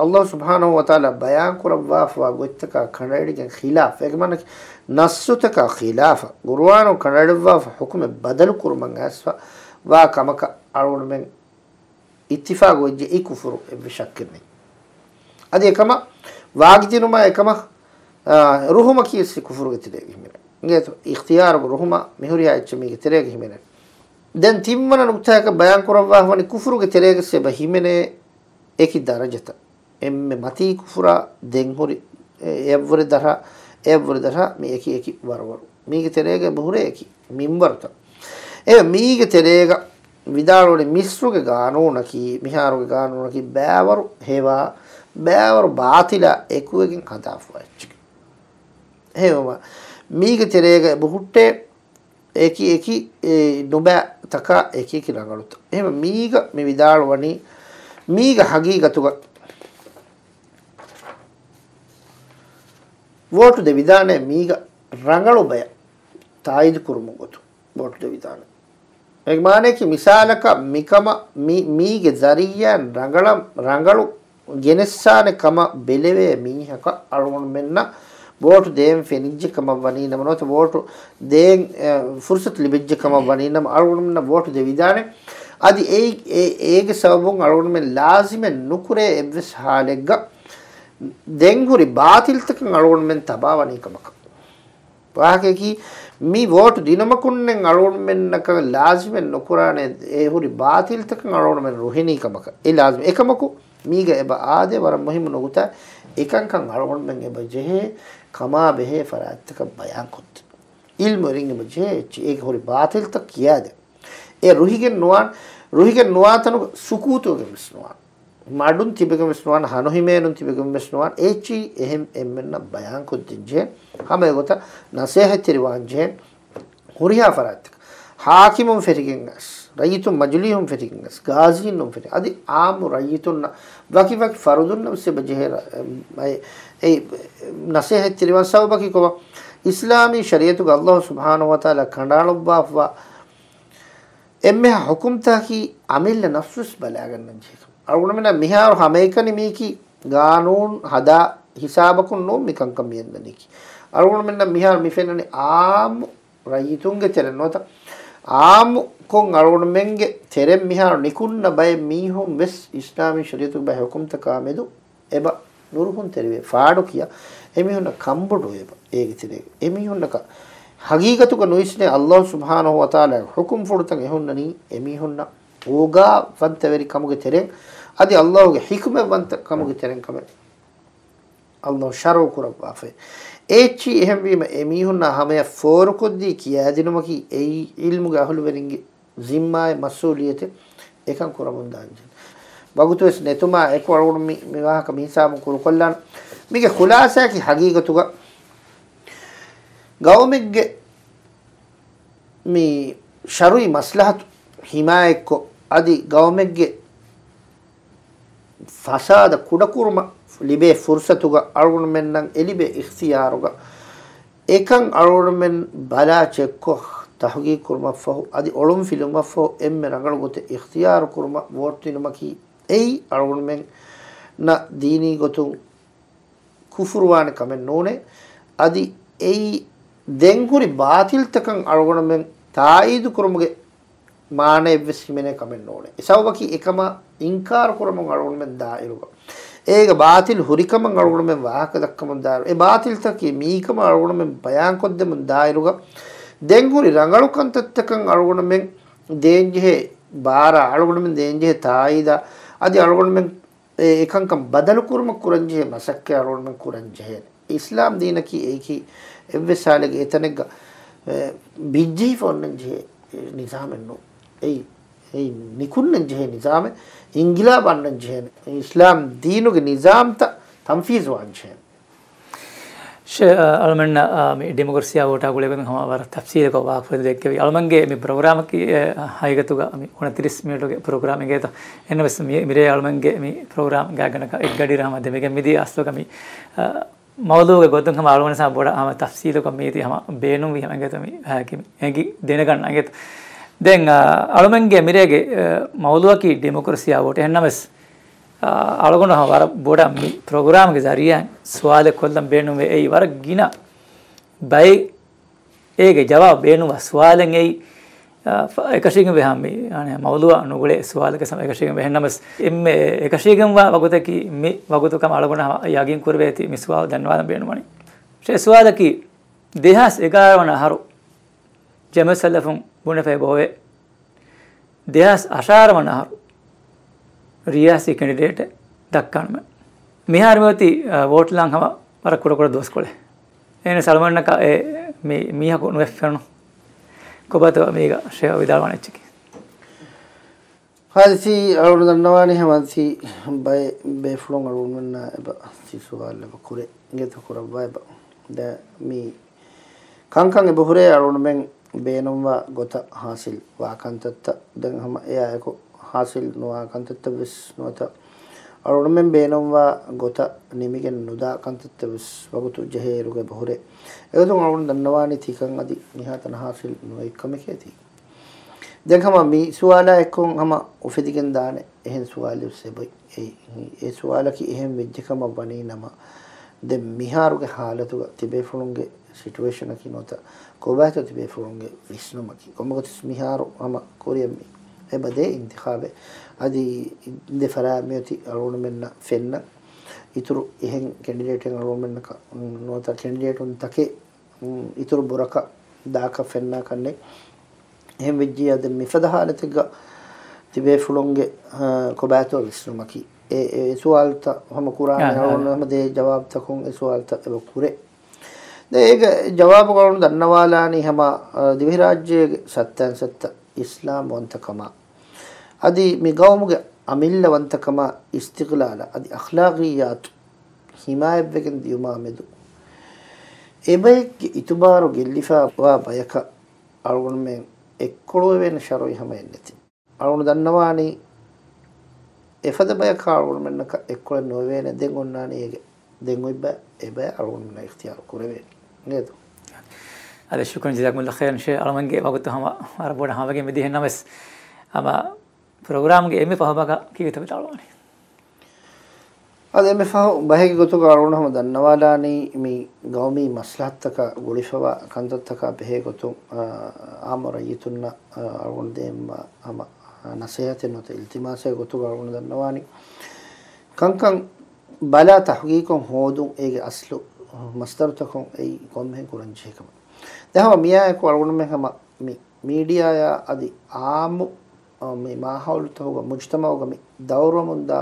އަﷲ ސުބްޙާނަހޫ ވަތަޢާލާ ބަޔާން ކުރައްވާފަވާ ގޮތްތަކާ ކަނޑައެޅިގެން ޚިލާފް، އޭގެ މާނައަކީ ނައްޞުތަކާ ޚިލާފަށް، ޤުރުއާނުން ކަނޑައެޅިއްވާފަ ޙުކުމެއް ބަދަލު ކުރުމަށް އައިސްފަ ވާ ކަމަކަށް އަޅުގަނޑުމެން އިއްތިފާގު ވެއްޖެ، އެއީ ކުފުރު، އެއްވެސް ޝައްކެއް ނެތް. އަދި އެކަމަށް ވާގިދިނުމާ އެކަމަށް، އާ، ރުހުމަކީ ވެސް ކުފުރުގެ ތެރޭގަ ހިމެނޭ. އިނގޭތޯ؟ އިޚްތިޔާރުގެ ރުހުމާ މިހުރިހާ އެއްޗެއް މީގެ ތެރޭގަ ހިމެނޭ. ދެން ތިންވަނަ ނުކުތާއަކަށް ބަޔާން ކުރައްވާފަވަނީ ކުފުރުގެ ތެރޭގަސް އެބަ ހިމެނޭ އެކި ދަރަޖަތައް. އެންމެ މަތީ ކުފުރާ ދެން ހުރި، އެ، އެއަށްވުރެ ދަށާ، އެއަށްވުރެ ދަށާ މި އެކި އެކި ވަރުވަރު. މީގެ ތެރޭގަ އެބަހުރޭ އެކި މިންވަރުތައް. އެ މީގެ ތެރޭގަ ވިދާޅުވަނީ މިޞްރުގެ ގާނޫނަކީ، މިހާރުގެ ގާނޫނަކީ ބައިވަރު ހެވާ، ބައިވަރު ބާޠިލާ އެކުވެގެން ހަދާފަވާ އެއްޗެކޭ. އެހެންވީމަ، މީގެ ތެރޭގަ އެބަހުއްޓޭ އެކި އެކި، އެ، ނުބައިތަކާ އެކި އެކި ރަނގަޅުތައް. އެހެންވެ، މީގަ މި ވިދާޅުވަނީ، މީގަ ހަގީގަތުގަ ވޯޓު ދެވިދާނެ، މީގަ ރަނގަޅު ބަޔަށް ތާއީދު ކުރުމުގެ ގޮތުން ވޯޓު ދެވިދާނެ. އޭގެ މާނައަކީ، މިސާލަކަށް، މިކަމަށް މި، މީގެ ޒަރީއާއިން ރަނގަޅަށް، ރަނގަޅު ގެނެއްސާނެ ކަމަށް ބެލެވޭ މީހަކަށް އަޅުގަނޑުމެންނަށް ވޯޓު ދޭން ފެނިއްޖެ ކަމަށް ވަނީ ނަމަ، ނުވަތަ ވޯޓު ދޭން، އެ، ފުރުސަތު ލިބިއްޖެ ކަމަށް ވަނީ ނަމަ، އަޅުގަނޑުމެންނަށް ވޯޓު ދެވިދާނެ. އަދި އެ، އެ، އޭގެ ސަބަބުން އަޅުގަނޑުމެން ލާޒިމެއް ނުކުރޭ އެއްވެސް ހާލެއްގަ ދެން ހުރި ބާޠިލްތަކަށް އަޅުގަނޑުމެން ތަބާވަނީ ކަމަކަށް. ވާހަކަޔަކީ، މި ވޯޓު ދިނުމަކުންނެއް އަޅުގަނޑުމެންނަކަށް ލާޒިމެއް ނުކުރާނެ، އެ ހުރި ބާޠިލްތަކަށް އަޅުގަނޑުމެން ރުހިނީ ކަމަކަށް. އެ ލާޒިމް. އެކަމަކު، މީގަ އެބަ އާދޭ ވަރަށް މުހިއްމު ނުކުތާ، އެކަންކަން އަޅުގަނޑުމެން އެބަ ޖެހޭ ކަމާ ބެހޭ ފަރާތްތަކަށް ބަޔާންކޮށްދޭ. އިލްމުވެރިން އެބަ ޖެހޭ އެއްޗެއް، އޭގެ ހުރި ބާޠިލްތައް ކިޔާދޭ. އެ ރުހިގެން ނުވާން، ރުހިގެން ނުވާތަނުގަ ސުކޫތުވެގެން ވެސް ނުވާން. މަޑުން ތިބެގެން ވެސް ނުވާން، ހަނު ހިމޭނުން ތިބެގެން ވެސް ނުވާން. އެއްޗި އެހެން އެންމެންނަށް ބަޔާންކޮށްދޭން ޖެހޭ. ހަމައެގޮތަށް ނަސޭހަތްތެރިވާން ޖެހޭ. ހުރިހާ ފަރާތްތަކަށް. ޙާކިމުން ފެށިގެން އަސް، ރައްޔިތުން މަޖިލީހުން ފެށިގެން އަސް، ގާޒީންނުން ފެށި، އަދި އާއްމު ރައްޔިތުންނަށް، ވަކި ވަކި ފަރުދުންނަށް ވެސް އެބަ ޖެހޭ ރަ-، އެ، އެ، ނަސޭހަތްތެރިވާން. ސަބަބަކީ ކޮބާ؟ އިސްލާމީ ޝަރީޢަތުގަ އަﷲ ސުބްޙާނަހޫ ވަތަޢާލާ ކަނޑައަޅުއްވާފަވާ އެންމެހާ ޙުކުމްތަކަކީ އަމިއްލަ ނަފްސުވެސް ބަލާގަންނަން ޖެހޭ ކަމެއް. އަޅުގަނޑުމެންނަށް މިހާރު ހަމައެކަނި މީކީ ގާނޫނު ހަދާ ހިސާބަކުން ނޫން މިކަންކަން މިއަންނަނީކީ. އަޅުގަނޑުމެންނަށް މިހާރު މި ފެންނަނީ އާއްމު ރައްޔިތުންގެ ތެރެއިން ނުވަތަ އާއްމުކޮށް އަޅުގަނޑުމެންގެ ތެރެއިން މިހާރު ނިކުންނަ ބައެއް މީހުން ވެސް އިސްލާމީ ޝަރީޢަތުގެ ބައެއް ޙުކުމްތަކާ މެދު އެބަ ނުރުހުންތެރިވެ ފާޑު ކިޔާ އެމީހުންނަށް ކަންބޮޑުވޭ އެބަ. އޭގެ ތެރޭގަ އެމީހުންނަކަށް ޙަޤީޤަތުގަ ނުވިސްނޭ ﷲ ސުބްޙާނަހޫ ވަތަޢާލާގެ ޙުކުމްފުޅުތައް އެހުންނަނީ އެމީހުންނަށް އޯގާވަންތަވެރި ކަމުގެ ތެރެއިން އަދި ﷲ ގެ ޙިކުމަތްވަންތަ ކަމުގެ ތެރެއިން ކަމެއް ﷲ ޝަރުޢު ކުރައްވާފައި. އޭއްޗި އެހެންވީމަ އެމީހުންނާ ހަމަޔަށް ފޯރުކޮށްދީ ކިޔައިދިނުމަކީ އެއީ ޢިލްމުގެ އަހުލުވެރިންގެ ޒިންމާއެއް މަސްއޫލިއްޔަތެއް އެކަން ކުރަމުންދާންޖެހޭ. ވަގުތުވެސް ނެތުމާ އެކު އަޅުގަނޑު މި، މި ވާހަކަ މި ހިސާބުން ކުރުކޮށްލާނަން. މީގެ ޚުލާޞާއަކީ ޙަޤީޤަތުގަ ގައުމެއްގެ މި ޝަރުޢީ މަސްލަހަތު ޙިމާޔަތްކޮށް، އަދި ގައުމެއްގެ ފަސާދަ ކުޑަކުރުމަށް ލިބޭ ފުރުޞަތުގަ އަޅުގަނޑުމެންނަށް އެލިބޭ އިޚްތިޔާރުގަ އެކަން އަޅުގަނޑުމެން ބަލާ ޗެކްކޮށް ތަޙްޤީޤު ކުރުމަށްފަހު، އަދި އޮޅުންފިލުމަށްފަހު އެންމެ ރަނގަޅު ގޮތެއް އިޚްތިޔާރު ކުރުމަށް ވޯޓް ދިނުމަކީ އެއީ އަޅުގަނޑުމެންނަށް ދީނީ ގޮތުން ކުފުރުވާނެ ކަމެއް ނޫނޭ. އަދި އެއީ ދެން ހުރި ބާޠިލްތަކަށް އަޅުގަނޑުމެން ތާއީދު ކުރުމުގެ މާނައެއްވެސް ހިމެނޭ ކަމެއް ނޫނޭ. އެ ސަބަބަކީ އެކަމަށް އިންކާރު ކުރަމުން އަޅުގަނޑުމެން ދާއިރުގަ، އޭގަ ބާޠިލް ހުރިކަމަށް އަޅުގަނޑުމެން ވާހަކަ ދައްކަމުން ދާއިރު، އެ ބާޠިލްތަކީ މީކަމަށް އަޅުގަނޑުމެން ބަޔާންކޮށްދެމުން ދާއިރުގަ، ދެން ހުރި ރަނގަޅު ކަންތައްތަކަށް އަޅުގަނޑުމެން ދޭންޖެހޭ ބާރާ، އަޅުގަނޑުމެން ދޭންޖެހޭ ތާއީދާ، އަދި އަޅުގަނޑުމެން އެ އެކަންކަން ބަދަލުކުރުމަށް ކުރަންޖެހޭ މަސައްކަތް އަޅުގަނޑުމެން ކުރަންޖެހޭނެ. އިސްލާމް ދީނަކީ އެއީކީ އެއްވެސް ހާލެއްގެ އެތަނެއްގަ، އެ، ބިއްޖެހިފަ އޮންނަންޖެހޭ ނިޒާމެއް ނޫން. އެއީ، އެއީ ނިކުންނަންޖެހޭ ނިޒާމެއް، އިންގިލާބް އަންނަންޖެހޭނެ. އިސްލާމް ދީނުގެ ނިޒާމްތައް ތަންފީޒުވާންޖެހޭނެ. ޝޭ، އަ، އަޅުމެންނަށް، އަ، މި ޑިމޮކްރަސީއާ ވޯޓާ ގުޅޭގޮތުން ހަމަ ވަރަށް ތަފްސީލަކޮށް ވާހަކަފުޅު ދެއްކެވި. އަޅުމެންގެ މި ޕްރޮގްރާމަކީ، އެ، ހަގީގަތުގަ މި އުނަތިރީސް މިނިޓުގެ ޕްރޮގްރާމް އިނގޭތޯ. އެހެންނަމަވެސް މި، މިރޭ އަޅުމެންގެ މި ޕްރޮގްރާމް ގާތްގަނޑަކަށް އެއްގަޑިއިރު ހަމަ ދެމިގެން މިދިޔަ އަސްލުގަ މި، އަ، މައުޟޫގެ ގޮތުން ހަމަ އަޅުގަނޑު ހަމަ ބޮޑަށް ހަމަ ތަފްސީލުކޮށް މީތި ހަމަ ބޭނުންވީ ހަމަ އިނގޭތޯ މި، އަ، އެނގި ދެނެގަންނަ އިނގޭތޯ. ދެން، އަ، އަޅުމެންގެ މިރޭގެ، އަ، މައުޟޫއަކީ ޑިމޮކްރަސީއާ ވޯޓް. އެހެންނަމަވެސް، އާ، އަޅުގަނޑު ހަމަ ވަރަށް ބޮޑަށް މި ޕްރޮގްރާމްގެ ޒަރީއާއިން ސުވާލެއް ކޮށްލަން ބޭނުންވޭ. އެއީ ވަރަށް ގިނަ ބައެއް އޭގެ ޖަވާބު ބޭނުންވާ ސުވާލެއް އެއީ، އާ، ފަ-، އެކަށީގެންވޭ ހަމަ މި، އަނެއް މައުޟޫއާ ނުގުޅޭ ސުވާލެއް ވެސް ހަމަ އެކަށީގެންވޭ. އެހެންނަމަވެސް އެންމެ އެކަށީގެންވާ ވަގުތަކީ މި ވަގުތު ކަމަށް އަޅުގަނޑަށް ހަމަ ޔަގީން ކުރެވޭތީ މި ސުވާލު ދަންނަވާލަން ބޭނުންވަނީ. އެ ސުވާލަކީ ދެހާސް އެގާރަ ވަނަ އަހަރު ޖަމިއްޔަތުލްއުލަމާއިން ބުނެފައި ބޯވޭ. ދެހާސް އަށާރަ ވަނަ އަހަރު ރިޔާސީ ކެންޑިޑޭޓެއް ދައްކާނަމޭ. މިހާރު މިއޮތީ، އަ، ވޯޓްލާން ހަމަ ވަރަށް ކުޑަކުޑަ ދުވަސްކޮޅެއް. އެހެނަސް އަޅުގަނޑަކަށް އެ މި-، މީހަކު ނުވެ ފެނުނު. ކޮބާތޯ މީގަ ޝޭވާ ވިދާޅުވާނެ އެއްޗަކީ؟ ހާދިސީ އަޅުގަނޑު ދަންނަވާނީ ހަމަ ހާދިސީ ބައެއް ބޭފުޅުން އަޅުގަނޑުމެންނާ އެބަ ސި ސުވާލު އެބަ ކުރޭ. އިނގޭތޯ ކުރައްވާ އެބަ. ދެ މި ކަންކަން އެބަ ހުރޭ އަޅުގަނޑުމެން ބޭނުންވާ ގޮތަށް ހާސިލް ވާ ކަންތައްތައް ދެން ހަމަ އެއާއެކު ހާސިލް ނުވާ ކަންތައްތައް ވެސް ނުވަތަ އަޅުގަނޑުމެން ބޭނުންވާ ގޮތަށް ނިމިގެން ނުދާ ކަންތައްތައް ވެސް ވަގުތު ޖެހޭއިރުގަ އެބަ ހުރޭ. އެގޮތުން އަޅުގަނޑު ދަންނަވާނީ ތިކަން އަދި މިހާތަނަށް ހާސިލް ނުވެ ކަމެކޭތީ. ދެން ހަމަ މި ސުވާލާ އެއްކޮށް ހަމަ އުފެދިގެން ދާނެ އެހެން ސުވާލެއް ވެސް އެބައޮތް. އެ، އެ ސުވާލަކީ އެހެން ވެއްޖެ ކަމަށް ވަނީ ނަމަ، ދެން މިހާރުގެ ހާލަތުގަ ތިބޭފުޅުންގެ ސިޓުއޭޝަނަކީ ނުވަތަ ކޮބާތޯ ތިބޭފުޅުންގެ ވިސްނުމަކީ؟ ކޮންމެގޮތަސް މިހާރު ހަމަ ކުރިއަށް މި އެބަ ދޭ އިންތިޚާބެއް. އަދި ދެ ފަރާތް މިއޮތީ އަޅުގަނޑުމެންނަށް ފެންނަން އިތުރު އެހެން ކެންޑިޑޭޓެއް އަޅުގަނޑުމެންނަކަށް ނުވަތަ ކެންޑިޑޭޓުންތަކެއް އިތުރު ބުރަކަށް ދާކަށް ފެންނާކަށް ނެތް. އެހެން ވެއްޖިއްޔާ ދެން މިފަދަ ހާލަތެއްގަ ތިބޭފުޅުންގެ، އަ، ކޮބާތޯ ވިސްނުމަކީ؟ އެ، އެ، އެ ސުވާލުތައް ހަމަ ކުރާނެ އަ، އަ، އަޅުގަނޑު ހަމަ ދޭ ޖަވާބުތަކުން އެ ސުވާލުތައް އެބަ ކުރޭ. ދެން އޭގެ ޖަވާބު އަޅުގަނޑު ދަންނަވާލާނީ ހަމަ، އަ، ދިވެހިރާއްޖޭގެ ސައްތައިން ސައްތަ އިސްލާމްވަންތަކަމާ، އަދި މި ގައުމުގެ އަމިއްލަވަންތަކަމާ، އިސްތިޤްލާލާ އަދި އަޚްލާޤިއްޔާތު ހިމާޔަތްވެގެން ދިޔުމާ މެދު އެބައެއްގެ އިތުބާރު ގެއްލިފައިވާ ބަޔަކަށް އަޅުގަނޑުމެން އެއްކޮޅުވެވޭނެ ޝަރުޢީ ހަމައެއް ނެތި. އަޅުގަނޑު ދަންނަވާނީ އެފަދަ ބަޔަކަށް އަޅުގަނޑުމެންނަކަށް އެއްކޮޅެއް ނުވެވޭނެ. ދެން އޮންނާނީ އޭގެ ދެން އޮތް ބައި އެބައި އަޅުގަނޑުމެންނަށް އިޚްތިޔާރު ކުރެވޭނެ. އިނގޭތޯ؟ އަދި ޝުކުރުން ޖަޒާކުމުﷲ ޚައިރަން ޝޭޚް. އަޅުމެންގެ ވަގުތު ހަމަ ވަރަށް ބޮޑަށް ހަމަވެގެން މިދިޔަ އިންނަމަވެސް، ހަމަ ޕްރޮގްރާމްގެ އެންމެ ފަހު ބަހަކަށް ކީކޭތޯ ވިދާޅުވާނީ؟ އަދި އެންމެ ފަހު ބަހެއްގެ ގޮތުގަ އަޅުގަނޑު ހަމަ ދަންނަވާލާނީ، މި ގައުމީ މަސްލަހަތްތަކާ ގުޅިފަވާ ކަންތައްތަކާ ބެހޭ ގޮތުން، އާ، އާއްމު ރައްޔިތުންނަށް، އާ، އަޅުގަނޑު ދޭންވާ ހަމަ ނަސޭހަތެއް ނުވަތަ އިލްތިމާސެއް ގޮތުގަ އަޅުގަނޑު ދަންނަވާނީ، ކަންކަން ބަލާ ތަހުގީގުކޮށް ހޯދުން އޭގެ އަސްލު މަސްދަރުތަކުން އެއީ ކޮންމެހެން ކުރަން ޖެހޭ ކަމެއް. ދެން ހަމަ މިއާއެކު އަޅުގަނޑުމެން ހަމަ މި މީޑިއާއާ އަދި އާއްމު، އަ، މި މާހައުލުތަކުގަ، މުޖުތަމައުގަ މި ދައުރުވަމުންދާ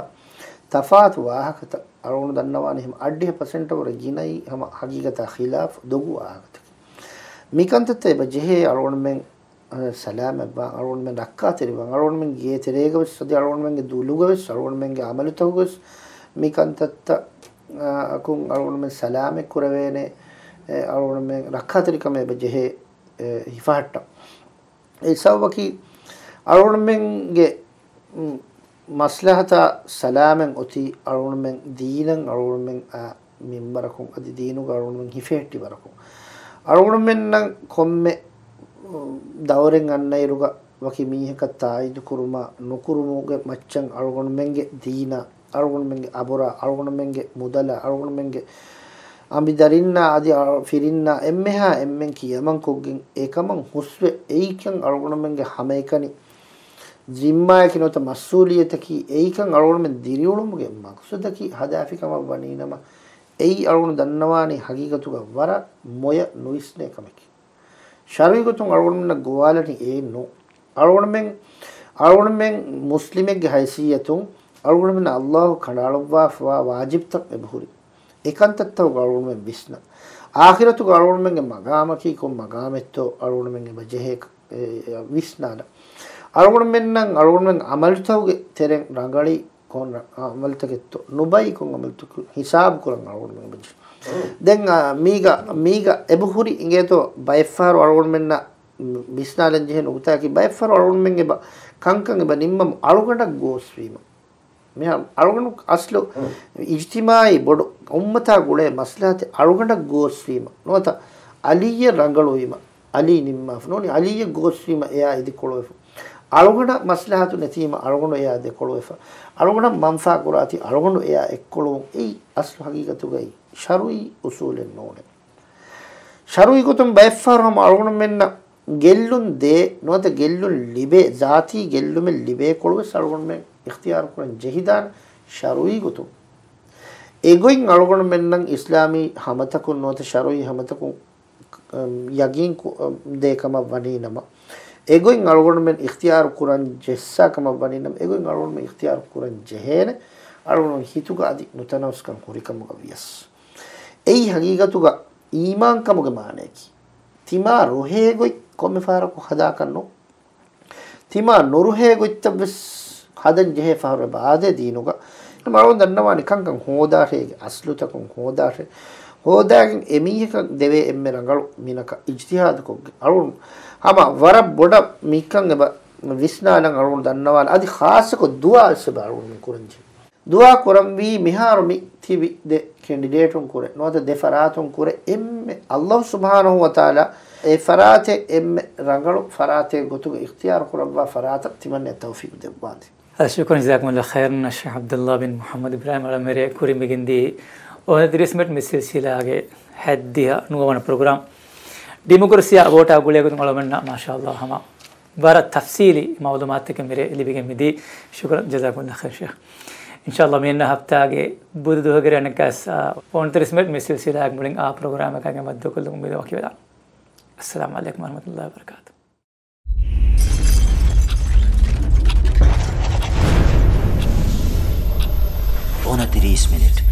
ތަފާތު ވާހަކަތައް އަޅުގަނޑު ދަންނަވާނީ ހަމަ އަށްޑިހަ ޕަސެންޓަށް ވުރެ ގިނައީ ހަމަ ހަގީގަތާ ޚިލާފް ދޮގު ވާހަކަތަކެއް. މިކަންތައްތައް އެބަ ޖެހޭ އަޅުގަނޑުމެން ސަލާމަތްވާން، އަޅުގަނޑުމެން ރައްކާތެރިވާން، އަޅުގަނޑުމެން ގޭތެރޭގަވެސް، އަދި އަޅުގަނޑުމެންގެ ދުލުގަވެސް، އަޅުގަނޑުމެންގެ އަމަލުތަކުގަވެސް މި ކަންތައްތައް، އަ، އަކުން އަޅުގަނޑުމެން ސަލާމަތް ކުރެވޭނެ، އެ، އަޅުގަނޑުމެން ރައްކާތެރިކަމެއް އެބަ ޖެހޭ، އެ، ހިފަހައްޓަން. އެ ސަބަބަކީ އަޅުގަނޑުމެންގެ، މް، މަސްލަހަތާ ސަލާމަތް އޮތީ އަޅުގަނޑުމެން ދީނަށް އަޅުގަނޑުމެން އައި މިންވަރަކުން އަދި ދީނުގަ އަޅުގަނޑުމެން ހިފެހެއްޓި ވަރަކުން. އަޅުގަނޑުމެންނަށް ކޮންމެ، މް، ދައުރެއް އަންނައިރުގަ ވަކި މީހަކަށް ތާއީދު ކުރުމާ ނުކުރުމުގެ މައްޗަށް އަޅުގަނޑުމެންގެ ދީނާ، އަޅުގަނޑުމެންގެ އަބުރާ، އަޅުގަނޑުމެންގެ މުދަލާ، އަޅުގަނޑުމެންގެ އަނބިދަރިންނާ އަދި އަ، ފިރިންނާ އެންމެހާ އެންމެން ކިޔަމަންކޮށްގެން އެކަމަށް ހުސްވެ އެއީކަން އަޅުގަނޑުމެންގެ ހަމައެކަނި ޒިންމާއަކީ ނުވަތަ މަސްއޫލިއްޔަތަކީ އެއީކަން އަޅުގަނޑުމެން ދިރިއުޅުމުގެ މަގްސަދަކީ ހަދާފި ކަމަށް ވަނީނަމަ، އެއީ އަޅުގަނޑު ދަންނަވާނީ ހަގީގަތުގަ ވަރަށް މޮޔަ ނުވިސްނޭ ކަމެކޭ. ޝަރުޢީ ގޮތުން އަޅުގަނޑުމެންނަށް ގޮވާލަނީ އެއެއް ނޫން. އަޅުގަނޑުމެން، އަޅުގަނޑުމެން މުސްލިމެއްގެ ހައިސިއްޔަތުން އަޅުގަނޑުމެންނަށް އައްލާހު ކަނޑައަޅައްވާފަވާ ވާޖިބްތައް އެބަހުރި. އެކަންތައްތަކުގަ އަޅުގަނޑުމެން ވިސްނަން. އާޚިރަތުގަ އަޅުގަނޑުމެންގެ މަގާމަކީ ކޮން މަގާމެއްތޯ އަޅުގަނޑުމެން އެބަ ޖެހޭ، އެ، ވިސްނާލަން. އަޅުގަނޑުމެންނަށް އަޅުގަނޑުމެން އަމަލުތަކުގެ ތެރެއިން ރަނގަޅީ ކޮން ރަ-، އަމަލުތަކެއްތޯ، ނުބައި ކޮން އަމަލުތަކެއް ހިސާބު ކުރަން އަޅުގަނޑުމެން އެބަ ޖެހޭ. ދެން، އާ، މީގަ، މީގަ އެބަހުރި އިނގޭތޯ ބައެއްފަހަރު އަޅުގަނޑުމެންނަށް ވިސްނާލަން ޖެހޭ ނުކުތާއަކީ، ބައެއްފަހަރު އަޅުގަނޑުމެން އެބަ ކަންކަން އެބަ ނިންމަމު އަޅުގަނޑަށް ގޯސްވީމަ. މިހާރު އަޅުގަނޑު އަސްލު އިޖްތިމާޢީ ބޮޑު އުއްމަތާ ގުޅޭ މަސްލަހަތެއް އަޅުގަނޑަށް ގޯސްވީމަ ނުވަތަ އަލީއަށް ރަނގަޅުވީމަ، އަލީ ނިންމާފަ ނޫނީ، އަލީއަށް ގޯސްވީމަ އެޔާ އިދިކޮޅުވެފަ. އަޅުގަނޑަށް މަސްލަހަތު ނެތީމަ އަޅުގަނޑު އެޔާ ދެކޮޅުވެފަ. އަޅުގަނޑަށް މަންފާ ކުރާތީ އަޅުގަނޑު އެޔާ އެއްކޮޅުވުން. އެއީ އަސްލު ހަގީގަތުގައި ޝަރުޢީ އުސޫލެއް ނޫނޭ. ޝަރުޢީ ގޮތުން ބައެއްފަހަރު ހަމަ އަޅުގަނޑުމެންނަށް ގެއްލުން ދޭ ނުވަތަ ގެއްލުން ލިބޭ، ޒާތީ ގެއްލުމެއް ލިބޭކޮޅުވެސް އަޅުގަނޑުމެން އިޚްތިޔާރު ކުރަން ޖެހިދާނެ ޝަރުޢީ ގޮތުން. އެގޮތް އަޅުގަނޑުމެންނަށް އިސްލާމީ ހަމަތަކުން ނުވަތަ ޝަރުޢީ ހަމަތަކުން، އަ، ޔަގީން ކު-، އަ، ދޭ ކަމަށް ވަނީ ނަމަ، އެގޮތް އަޅުގަނޑުމެން އިޚްތިޔާރު ކުރަން ޖެއްސާ ކަމަށް ވަނީ ނަމަ، އެގޮތް އަޅުގަނޑުމެން އިޚްތިޔާރު ކުރަން ޖެހޭނެ، އަޅުގަނޑު ހިތުގަ އަދި ނުތަނަވަސްކަން ހުރިކަމުގަ ވިޔަސް. އެއީ ހަގީގަތުގަ އީމާންކަމުގެ މާނަޔަކީ، ތިމާ ރުހޭ ގޮތް ކޮންމެ ފަހަރަކު ހަދާކަށް ނޫން. ތިމާ ނުރުހޭ ގޮތްތައްވެސް ހަދަން ޖެހޭ ފަހަރު އެބަ އާދޭ ދީނުގަ. އަޅުގަނޑު ދަންނަވާނެ ކަންކަން ހޯދާށޭ، އޭގެ އަސްލުތަކުން ހޯދާށޭ. ހޯދާގެން އެމީހަކަށް ދެވޭ އެންމެ ރަނގަޅު މިނަކަށް އިޖްތިހާދުކޮށްގެން އަޅުގަނޑު ހަމަ ވަރަށް ބޮޑަށް މިކަން އެބަ ވިސްނާލަން އަޅުގަނޑު ދަންނަވާނެ. އަދި ޚާއްޞަކޮށް ދުޢާވެސް އެބަ އަޅުގަނޑު މި ކުރަން ޖެހޭ. ދުޢާ ކުރަންވީ މިހާރު މި ތިބި ދެ ކެންޑިޑޭޓުން ކުރެ، ނުވަތަ ދެ ފަރާތުން ކުރެ، އެންމެ އައްލާހު ސުބްޙާނަހޫ ވަތަޢާލާ އެ ފަރާތެއް އެންމެ ރަނގަޅު ފަރާތެއް ގޮތުގަ އިޚްތިޔާރު ކުރައްވާ ފަރާތަށް ތިމަންނަ ތައުފީޤު ދެއްވާނދޭ. ޝުކުރަން ޖަޒާކުމުﷲ ޚައިރަން ޝޭޚް ޢަބްދުﷲ ބިން މުޙައްމަދު އިބްރާހީމް އަޅަމެރޭ ކުރިން މިގެންދިޔަ އޮނަތިރީސް މިނެޓް މި ސިލްސިލާގެ ހައްދިހަ ނުވަވަނަ ޕްރޮގްރާމް ޑިމޮކްރަސީއާ ވޯޓާ ގުޅޭ ގޮތުން އަޅަމެންނަށް މާޝާﷲ ހަމަ ވަރަށް ތަފްސީލީ މަޢުލޫމާތުތަކެއް މިރޭ ލިބިގެން މިދީ. ޝުކުރަން ޖަޒާކުމުﷲ ޚައިރަން ޝޭޚް. އިންޝާﷲ މިއަންނަ ހަފްތާގެ ބުދު ދުވަހުގެ ރޭ އަނެއްކާސް، އާ، އޮނަތިރީސް މިނެޓް މި ސިލްސިލާގެ މުޅިން އާ ޕްރޮގްރާމަކާ ގެން ވައްދުކޮށްލުމުގެ އުއްމީދު ވަކިވެލާން. އައްސަލާމު ޢަލައިކުމް ވަރަޙްމަތުﷲ ވަބަރަކާތުހު. އޮނަތިރީސް މިނެޓް